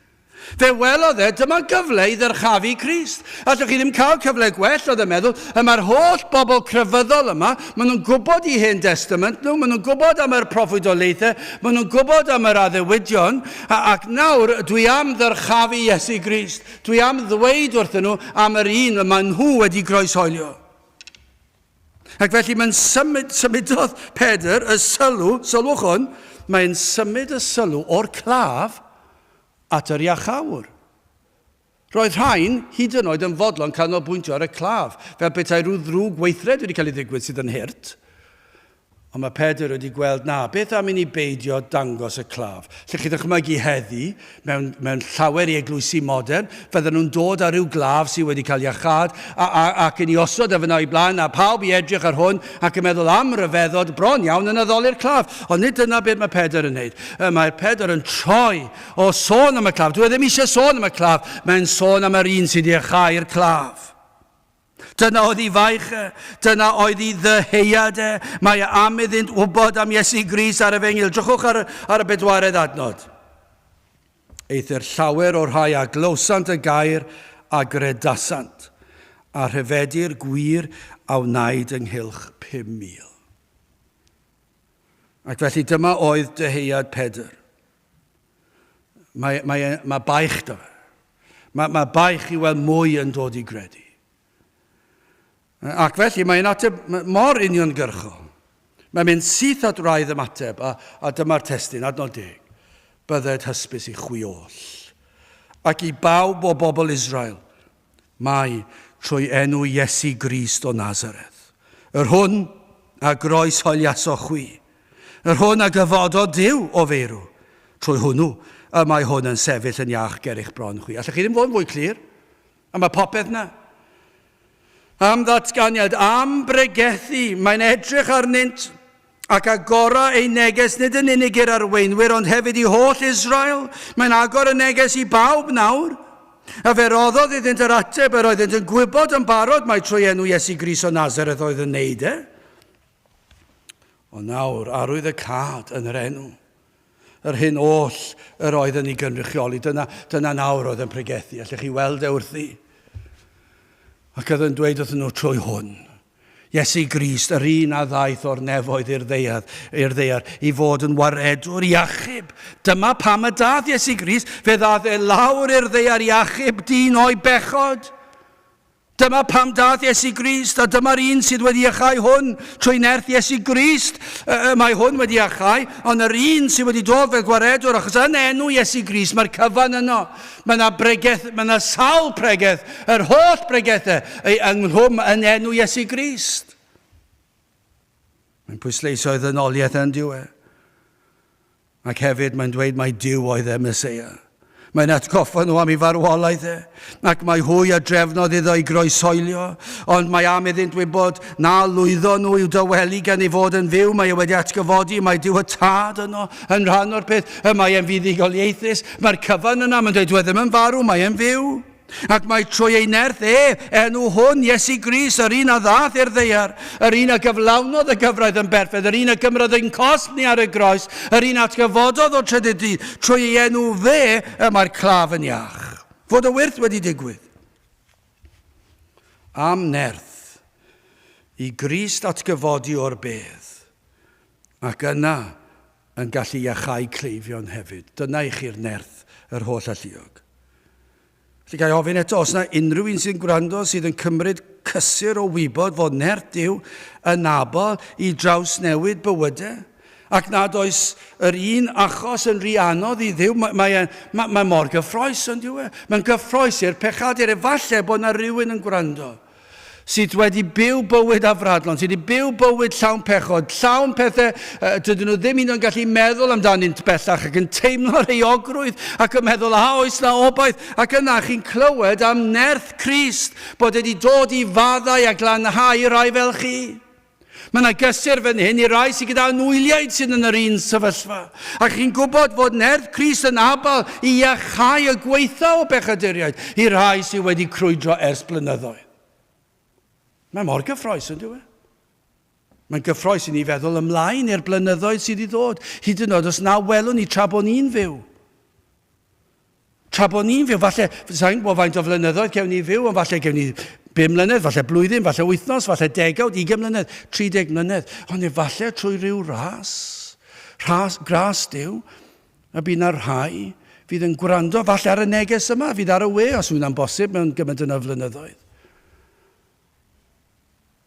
Fe welodd e, dyma gyfle i ddyrchafu Crist. Allwch chi ddim cael cyfle gwell, oedd e'n meddwl. Y mae'r holl bobl crefyddol yma, maen nhw'n gwybod i Hen Testament nhw, maen nhw'n gwybod am yr proffwydoliaethau, maen nhw'n gwybod am yr addewidion, Ac nawr, dwi am ddyrchafu Iesu Grist. Dwi am ddweud wrthyn nhw am yr un y maen nhw wedi groeshoelio. Ac felly mae'n symud, symudodd Pedr y sylw, sylwch hwn, mae'n symud y sylw o'r claf at yr iachawr. Roedd rhain hyd yn oed yn fodlon canolbwyntio ar y claf, fel petai rhyw ddrwg weithred wedi cael ei ddigwydd sydd yn hurt. Ond mae Pedr wedi gweld, na, beth am i ni beidio dangos y claf? Lle chi ddychmygu heddi, mewn, mewn llawer i eglwysi modern, fydden nhw'n dod â rhyw glaf sydd wedi cael iachâd, a, a, ac yn ei osod e fyna o'i blaen, a pawb i edrych ar hwn, ac yn meddwl am ryfeddod bron iawn yn addoli'r claf. Ond nid dyna beth mae Pedr yn wneud. Mae'r Pedr yn troi O sôn am y claf. Dwi e ddim eisiau sôn am y claf. Mae'n sôn am yr un sydd wedi iachau'r claf. Dyna oedd ei faich e. Dyna oedd ei ddyheuad e. Mae e am iddynt wybod am Iesu Grist ar efengyl. Drychwch ar, ar y bedwaredd adnod. Eithr llawer o'r rhai a glywsant y gair a gredasant, a rhyfedu'r gwir a wnaed ynghylch 5,000. Ac felly dyma oedd dyheuad Pedr. Mae, mae, mae baich da fe. Mae, mae baich i weld mwy yn dod i gredu. Ac felly mae'n ateb mor uniongyrchol. Mae'n mynd syth at wraidd ymateb, a, a dyma'r testun, adnod deg. Bydded hysbys i chwi oll, ac i bawb o bobl Israel, mai trwy enw Iesu Grist o Nazareth, yr hwn a groeshoeliasoch chwi, yr hwn a gyfododd Duw o feirw, trwy hwnnw y mae hwn yn sefyll yn iach ger eich bron chwi. Allech chi ddim fod yn fwy clir? A mae popeth na. Am ddatganiad, am bregethu, mae'n edrych arnynt ac agora ei neges nid yn unig i'r arweinwyr ond hefyd i holl Israel. Mae'n agor y neges i bawb nawr. A fe roddodd iddynt yr ateb yr oeddent yn gwybod yn barod mai trwy enw Iesu Grist o Nazareth oedd yn neud e. Ond nawr, arwydd y cad yn yr enw. Yr hyn oll yr oedd yn ei gynrychioli. Dyna, dyna nawr oedd yn pregethu. Allech chi weld e wrthi. Ac oedd yn dweud wrthyn nhw trwy hwn. Iesu Grist, yr un a ddaeth o'r nefoedd i'r ddaear, i'r ddaear, i fod yn waredwr i achub. Dyma pam y dath Iesu Grist, fe ddath e lawr i'r ddaear i achub dyn o'i bechod. Dyma pam dath Iesu Grist, a dyma'r un sydd wedi iachau hwn trwy nerth Iesu Grist. Y mae hwn wedi iachau, ond yr un sydd wedi dod fel gwaredwr, achos yn enw Iesu Grist mae'r cyfan yno. Mae yna bregeth, mae yna sawl pregeth, yr holl bregethau ei ynghlwm yn enw Iesu Grist. Mae'n pwysleisio ei ddynoliaeth yn dyw e. Ac hefyd mae'n dweud mai Duw oedd e, Meseia. Mae'n atgoffa nhw am ei farwolaeth e, ac mae hwy a drefnodd iddo ei groeshoelio, ond mae am iddynt wybod na lwyddo nhw i'w dawelu gan ei fod yn fyw, mae e wedi atgyfodi, mae Duw y Tad yno yn rhan o'r peth, y mae e'n fuddugoliaethus, mae'r cyfan yna, mae'n dweud, dyw e ddim yn farw, mae e'n fyw. Ac mae trwy ei nerth e, enw hwn, Iesu Grist, yr un a ddaeth i'r ddaear, yr un a gyflawnodd y gyfraith yn berffaith, yr un a gymrodd ein cosb ni ar y groes, yr un atgyfododd o'r trydydd dydd, trwy ei enw fe y mae'r claf yn iach. Fod y wyrth wedi digwydd. Am nerth i Grist atgyfodi o'r bedd, ac yna yn gallu iachau cleifion hefyd. Dyna i chi'r nerth, yr holl alluog. Felly ga i ofyn eto, os yna unrhyw un sy'n gwrando sydd yn cymryd cysur o wybod fod nerth Duw yn abl i drawsnewid bywydau, ac nad oes yr un achos yn rhy anodd i Dduw, mae, mae, mae, mae mor gyffroes yn dyw e. Mae'n gyffroes i'r pechadur. Efallai bod yna rhywun yn gwrando sydd wedi byw bywyd afradlon, sydd wedi byw bywyd llawn pechod, llawn pethau uh, dydyn nhw ddim hyd yn gallu meddwl amdanynt bellach ac yn teimlo'r euogrwydd ac yn meddwl a oes na obaith ac yna chi'n clywed am nerth Crist bod wedi dod i faddau a glanhau rai fel chi. Mae yna gysur fan hyn i rai sydd gyda anwyliaid sydd yn yr un sefyllfa. Ac chi'n gwybod fod nerth Crist yn abal i iachau y gwaetha o bechaduriaid i rai sydd wedi crwydro ers blynyddoedd. Mae mor gyffroes, yn dyw e? Mae'n gyffroes i ni feddwl ymlaen i'r blynyddoedd sydd i ddod, hyd yn oed os na welwn ni tra bod ni'n fyw. Tra bod ni'n fyw, falle, sa'n gwybod faint o flynyddoedd cewn ni fyw, ond falle gewn ni 5 mlynedd, falle blwyddyn, falle wythnos, falle degawd, 20 mlynedd, 30 mlynedd, ond efallai trwy ryw ras, rhas, gras Duw, y bydd na rhai fydd yn gwrando falle ar y neges yma, fydd ar y we, os yw'n bosib mewn gymaint yna flynyddoedd.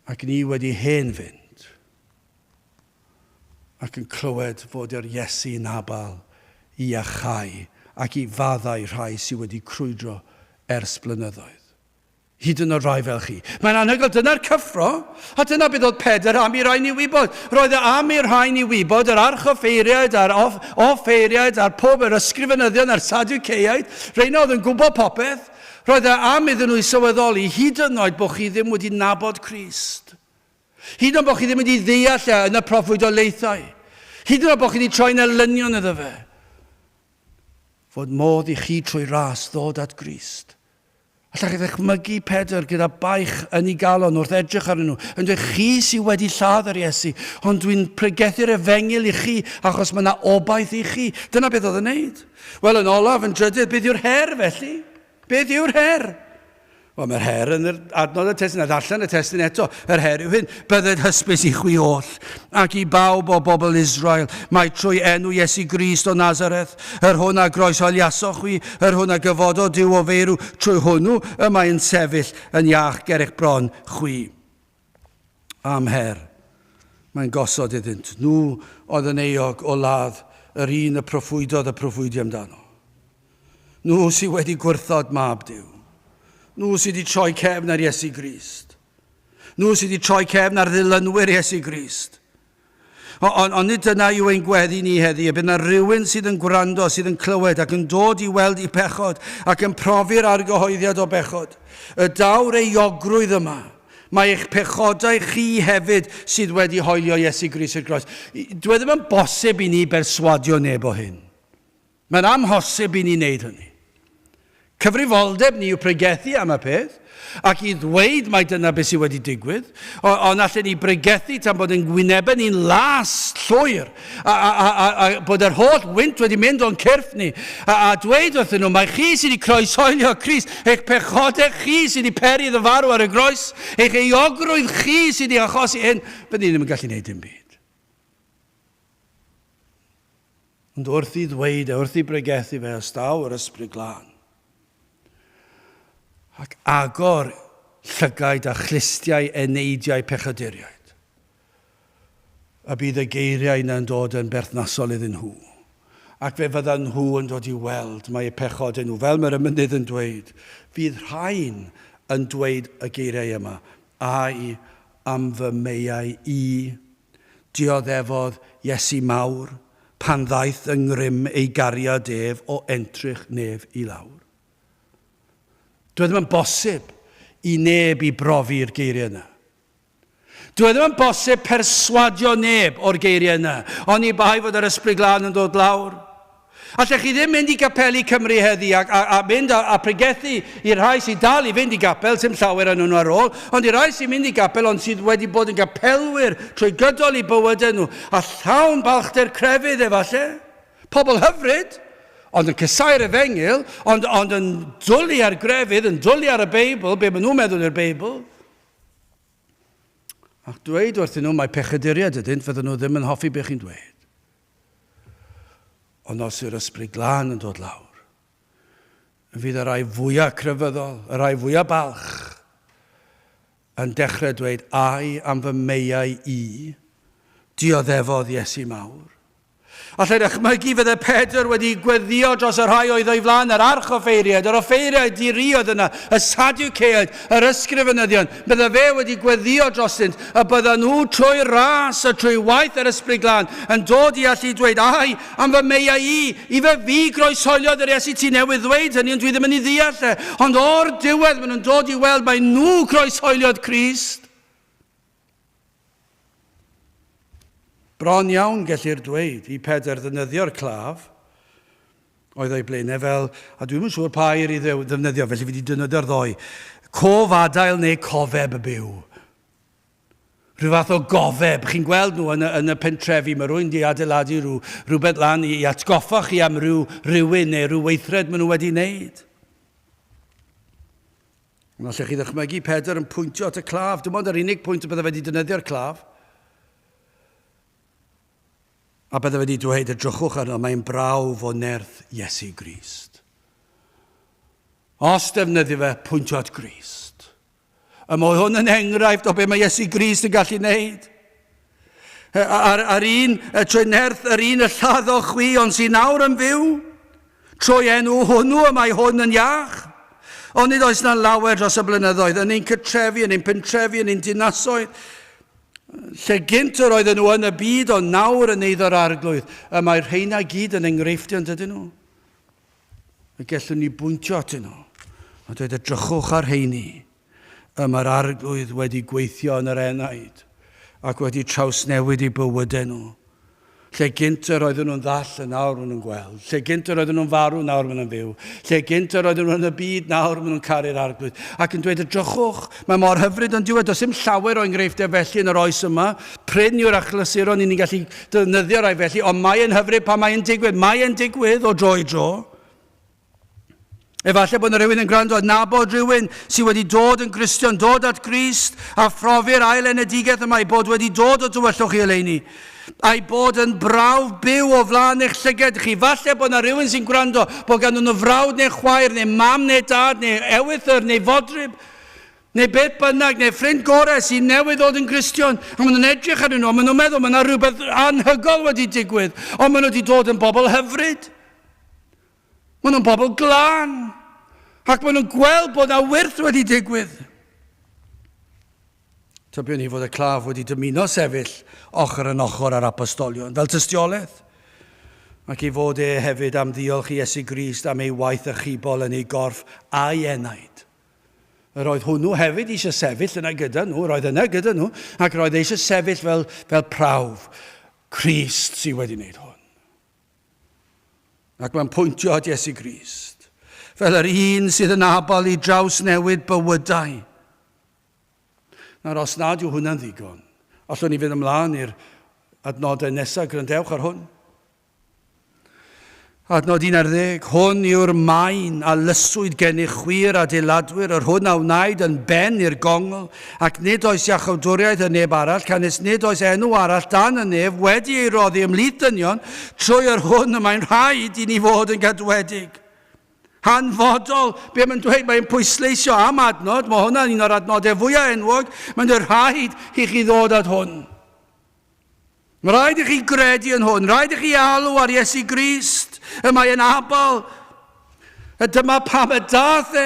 Ac ni wedi hen fynd. ac yn clywed fod yr Iesu yn abal i iachau ac i faddau rhai sydd wedi crwydro ers blynyddoedd. Hyd yn oed rai fel chi. Mae'n anhygoel, dyna'r cyffro, a dyna beth oedd Pedr am i rai ni wybod. Roedd e am i'r rhai ni wybod, yr archoffeiriaid a'r off, offeiriaid a'r pob, yr ysgrifenyddion a'r Sadwceiaid, rheina oedd yn gwybod popeth. Roedd e am iddyn nhw i sylweddoli, hyd yn oed bod chi ddim wedi nabod Crist. Hyd yn oed bod chi ddim wedi ddeall e yn y proffwydoliaethau. Hyd yn oed bod chi wedi troi'n elynion iddo fe. Fod modd i chi trwy ras ddod at Grist. Allech chi ddychmygu Pedr gyda baich yn ei galon wrth edrych arnyn nhw, yn dweud, chi sydd wedi lladd yr Iesu, ond dwi'n pregethu'r efengyl i chi achos mae yna obaith i chi. Dyna beth oedd yn neud. Wel, yn olaf, yn drydydd, beth yw'r her felly? Beth yw'r her? Wel, mae'r her yn yr adnod y testun, a ddarllen y testun eto. Yr her yw hyn, bydded hysbys i chwi oll, ac i bawb o bobl Israel, mai trwy enw Iesu Grist o Nazareth, yr hwn a groeshoeliasoch chwi, yr hwn a gyfododd Duw o feirw, trwy hwnnw y mae yn sefyll yn iach ger eich bron chwi. Am her. Mae'n gosod iddynt. Nhw oedd yn euog o ladd yr un y proffwydodd y proffwydi amdano. Nhw sydd wedi gwrthod mab Duw. Nhw sydd wedi troi cefn ar Iesu Grist. Nhw sydd wedi troi cefn ar ddilynwyr Iesu Grist. Ond on, nid dyna yw ein gweddi ni heddi, y bydd yna rhywun sydd yn gwrando, sydd yn clywed ac yn dod i weld i pechod ac yn profi'r argyhoeddiad o bechod. Y daw'r euogrwydd yma. Mae eich pechodau chi hefyd sydd wedi hoelio Iesu Grist i'r groes. Dwi e ddim yn bosib i ni berswadio neb o hyn. Mae'n amhosib i ni wneud hynny. Cyfrifoldeb ni yw pregethu am y peth, ac i ddweud mai dyna beth sydd wedi digwydd, ond allen ni bregethu tan bod yn gwynebau ni'n las llwyr, a, a, a, a, a bod yr holl wynt wedi mynd o'n cyrff ni, a, a dweud wrthyn nhw, mae chi sydd wedi croeshoelio Crist, eich pechodau chi sydd wedi peri iddo farw ar y groes, eich euogrwydd chi sydd wedi achosi hyn, byddwn ni ddim yn gallu gwneud dim byd. Ond wrth i ddweud e, wrth i bregethu fe, os daw yr Ysbryd Glân, ac agor llygaid a chlustiau eneidiau pechaduriaid, a bydd y geiriau yna yn dod yn berthnasol iddyn nhw. Ac fe fyddan nhw yn dod i weld mai eu pechodau nhw, fel mae'r emynydd yn dweud, fydd rhain yn dweud y geiriau yma, Ai am fy meiau i, Dioddefodd Iesu mawr pan ddaeth yng ngrym ei gariad ef o entrych nef i lawr. Dyw e ddim yn bosib i neb i brofi'r geiriau yna. Dyw e ddim yn bosib perswadio neb o'r geiriau yna, oni bai fod yr Ysbryd Glân yn dod lawr. Allech chi ddim mynd i gapeli Cymru heddi a, a, a mynd a, a pregethu i'r rhai sydd dal i fynd i gapel, sy'm llawer yn nhw ar ôl, ond i'r rhai sy'n mynd i gapel ond sydd wedi bod yn gapelwyr trwy gydol eu bywydau nhw, a llawn balchder crefydd efallai. Pobl hyfryd, ond yn cysau'r efengyl, ond, ond yn dwlu ar grefydd, yn dwlu ar y Beibl, be maen nhw'n meddwl yw'r Beibl. Ac dweud wrthyn nhw mae pechaduriaid ydynt, fydden nhw ddim yn hoffi be chi'n dweud. Ond os yw'r Ysbryd Glân yn dod lawr, fydd y rhai fwyaf crefyddol, y rhai fwyaf balch, yn dechrau dweud, ai am fy meiau i, dioddefodd Iesu mawr. Allai ddychmygu fydde Pedr wedi gweddio dros y rhai oedd o'i flaen, yr archoffeiriaid, yr offeiriaid di-ri oedd yna, y Sadwceaid, yr ysgrifenyddion. Bydde fe wedi gweddio drostynt, y bydden nhw trwy ras a trwy waith yr Ysbryd Glân yn dod i allu dweud, Ai, am fy meiau i, ife fi groeshoeliodd yr Iesu, ti newydd ddweud hynny, ond dwi ddim yn ei ddeall e. Ond o'r diwedd maen nhw'n dod i weld mai nhw croeshoeliodd Crist. Bron iawn gellir dweud i Pedr ddefnyddio'r claf oedd o'i blaenau fel, a dwi'm yn siŵr pa air i ddefnyddio, felly fi wedi defnyddio'r ddoi, cof adael neu cofeb y byw. Rhyw fath o gofeb, chi'n gweld nhw yn y, yn y pentrefi, mae rhywun wedi adeiladu rhyw, rhywbeth lan i, i atgoffa chi am rhyw rhywun neu rhyw weithred maen nhw wedi wneud. Ond allech chi ddychmygu Pedr yn pwyntio at y claf? Dim ond yr unig pwynt y bydde wedi defnyddio'r claf. A bydde wedi dweud, edrychwch arno, mae'n brawf o nerth Iesu Grist. Os defnyddio fe, pwyntio at Grist. Y mae hwn yn enghraifft o be mae Iesu Grist yn gallu wneud. Ar, ar un, trwy nerth yr un y lladdoch chwi, ond sy'n nawr yn fyw. Trwy enw hwnnw y mae hwn yn iach. Ond nid oes na lawer dros y blynyddoedd, yn ein cytrefi, yn ein pentrefi, yn ein dinasoedd, lle gynt yr oedden nhw yn y byd, ond nawr yn eiddo'r arglwydd. Y mae'r rheina gyd yn enghreifftiau yn dydyn nhw. Y gellwn ni bwyntio atyn nhw a dweud edrychwch ar rheini. Y mae'r Arglwydd wedi gweithio yn yr enaid ac wedi trawsnewid eu bywydau nhw. Lle gynt yr oedden nhw'n ddall, yn nawr maen nhw'n gweld. Lle gynt yr oedden nhw'n farw, nawr maen nhw'n fyw. Lle gynt yr oedden nhw yn y byd, nawr maen nhw'n caru'r Arglwydd. Ac yn dweud, edrychwch, mae mor hyfryd ond diwedd. Does dim llawer o enghreifftiau felly yn yr oes yma. Prin yw'r achlysuron i ni'n gallu defnyddio rai felly, ond mae'n hyfryd pan mae'n digwydd. Mae'n digwydd o dro i dro. Efallai bod yna rhywun yn gwrando a nabod rhywun sydd wedi dod yn Gristion, dod at Grist a phrofi'r ail enedigaeth yma, ei bod wedi dod o dywyllwch i oleuni, a'i bod yn brawf byw o flaen eich llyged chi. Falle bod yna rhywun sy'n gwrando bod ganddyn nhw frawd neu chwaer neu mam neu dad neu ewythr neu fodryb neu beth bynnag, neu ffrind gorau sy'n newydd ddod yn Gristion, a maen nhw'n edrych arnyn nhw, a maen nhw'n meddwl, mae yna rhywbeth anhygoel wedi digwydd, ond maen nhw wedi dod yn bobl hyfryd. Maen nhw'n bobl glân, ac maen nhw'n gweld bod 'na wyrth wedi digwydd. Tybiwn i fod y claf wedi dymuno sefyll ochr yn ochr â'r apostolion, fel tystiolaeth, ac ei fod e hefyd am ddiolch i Iesu Grist am ei waith achubol yn ei gorff a'i enaid. Yr oedd hwnnw hefyd eisiau sefyll yna gyda nhw, roedd yna gyda nhw, ac roedd eisiau sefyll fel, fel prawf. Crist sydd wedi wneud hwn. Ac mae'n pwyntio at Iesu Grist. fel yr un sydd yn abal i drawsnewid bywydau. Nawr, os nad yw hwnna'n ddigon, allwn ni fynd ymlaen i'r adnodau nesaf, gwrandewch ar hwn. Adnod 11, Hwn yw'r maen a lyswyd gennych chwi'r adeiladwyr, yr hwn a wnaed yn ben i'r gongl, ac nid oes iachawdwriaeth yn neb arall, canys nid oes enw arall dan y nef wedi ei roddi ymhlith dynion, trwy yr hwn y mae'n rhaid i ni fod yn gadwedig. Hanfodol, be mae'n dweud, mae'n pwysleisio am adnod, mae hwnna'n un o'r adnodau fwyaf enwog, mae'n dweud rhaid i chi ddod at hwn. Mae rhaid i chi gredu yn hwn. Rhaid i chi alw ar Iesu Grist. Y mae yn abal. Y dyma pam y dath e.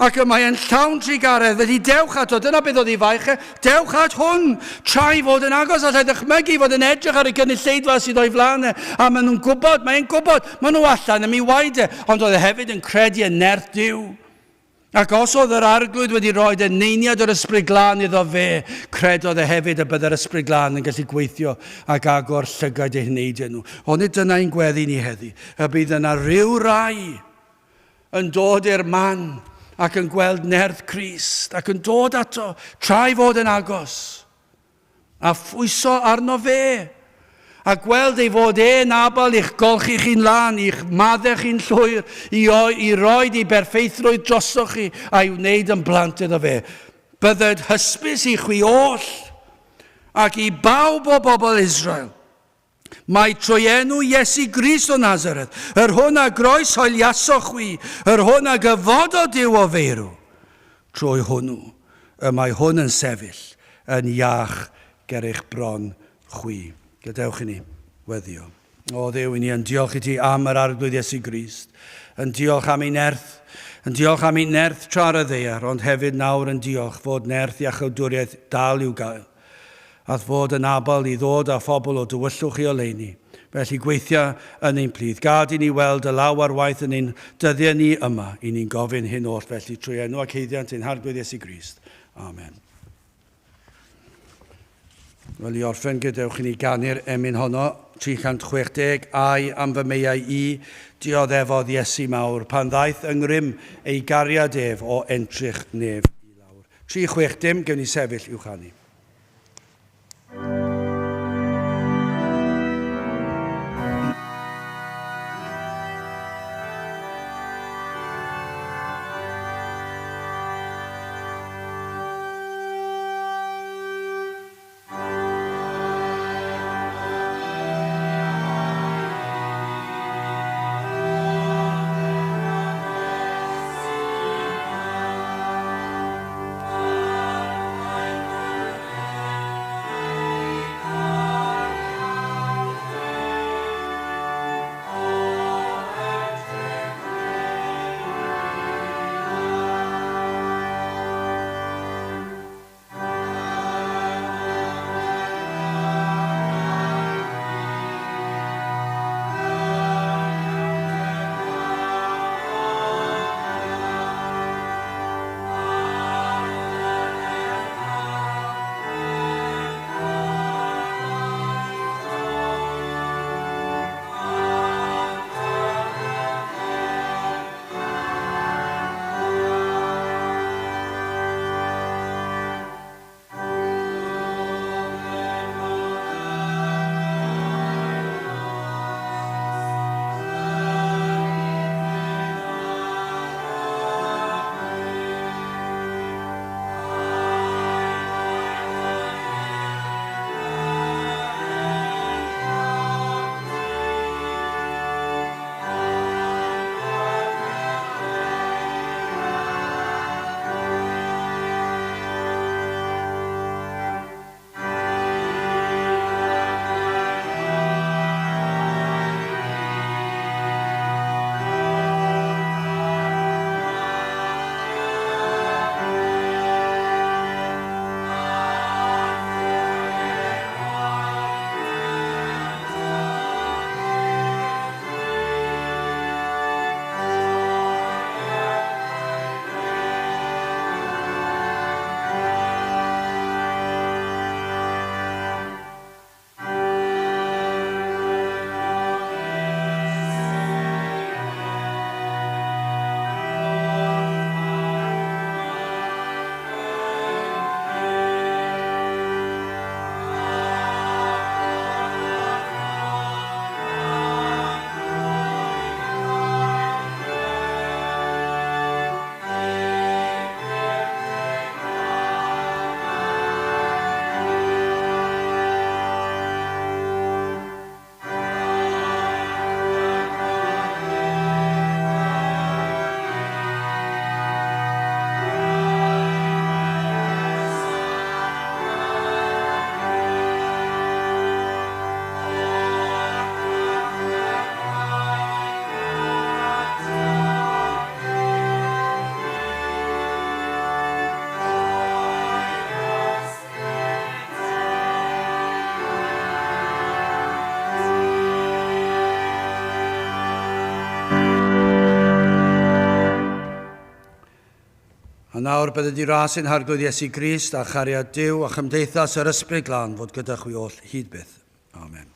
Ac y mae yn llawn trugaredd. Felly dewch ato. Dyna beth oedd ei faich e. Dewch at hwn. Tra i fod yn agos. Allai ddychmygu fod yn edrych ar y gynulleidfa sydd o'i flaen e. A maen nhw'n gwybod, mae'n gwybod, maen nhw allan am ei waed e. Ond oedd e hefyd yn credu yn nerth Duw. Ac os oedd yr Arglwydd wedi rhoi eneiniad yr Ysbryd Glân iddo fe, credodd e hefyd y byddai'r Ysbryd Glân yn gallu gweithio ac agor llygaid eu heneidiau nhw. Onid dyna ein gweddi ni heddi, y bydd yna ryw rai yn dod i'r man ac yn gweld nerth Crist ac yn dod ato tra ei fod yn agos. A phwyso arno fe, a gweld ei fod e'n abal i'ch golchi chi'n lân, i'ch maddau chi'n llwyr, i, i roed ei berffeithrwydd drosoch chi, a'i wneud yn blant iddo fe. Bydded hysbys i chwi oll, ac i bawb o bobl Israel, Mae trwy enw Iesu Grist o Nazareth, yr hwn a groeshoeliasoch chwi, yr hwn a gyfododd Duw o feirw, trwy hwnnw y mae hwn yn sefyll yn iach ger eich bron chwi. Gadewch i ni weddio. O Dduw, i ni yn diolch i ti am yr Arglwydd Iesu Grist, yn diolch am ei nerth, yn diolch am ei nerth tra ar y ddaear, ond hefyd nawr yn diolch fod nerth iachawdwriaeth dal i'w gael. At fod yn abl i ddod â phobl o dywyllwch i oleuni. Felly gweithia yn ein plith. Gad i ni weld dy law ar waith yn ein dyddiau ni yma. I ni'n gofyn hyn oll felly trwy enw ac haeddiant ein Harglwydd Iesu Grist. Amen. Wel, i orffen, gadewch i ni ganu'r emyn honno, 360, Ai am fy meiau i, dioddefodd Iesu mawr, pan ddaeth yng ngrym ei gariad ef o entrych nef i lawr. 360, gewn ni sefyll i'w chanu. nawr bydded i ras ein Harglwydd Iesu Grist a chariad Duw a chymdeithas yr Ysbryd Glân fod gyda chwi oll hyd byth. Amen.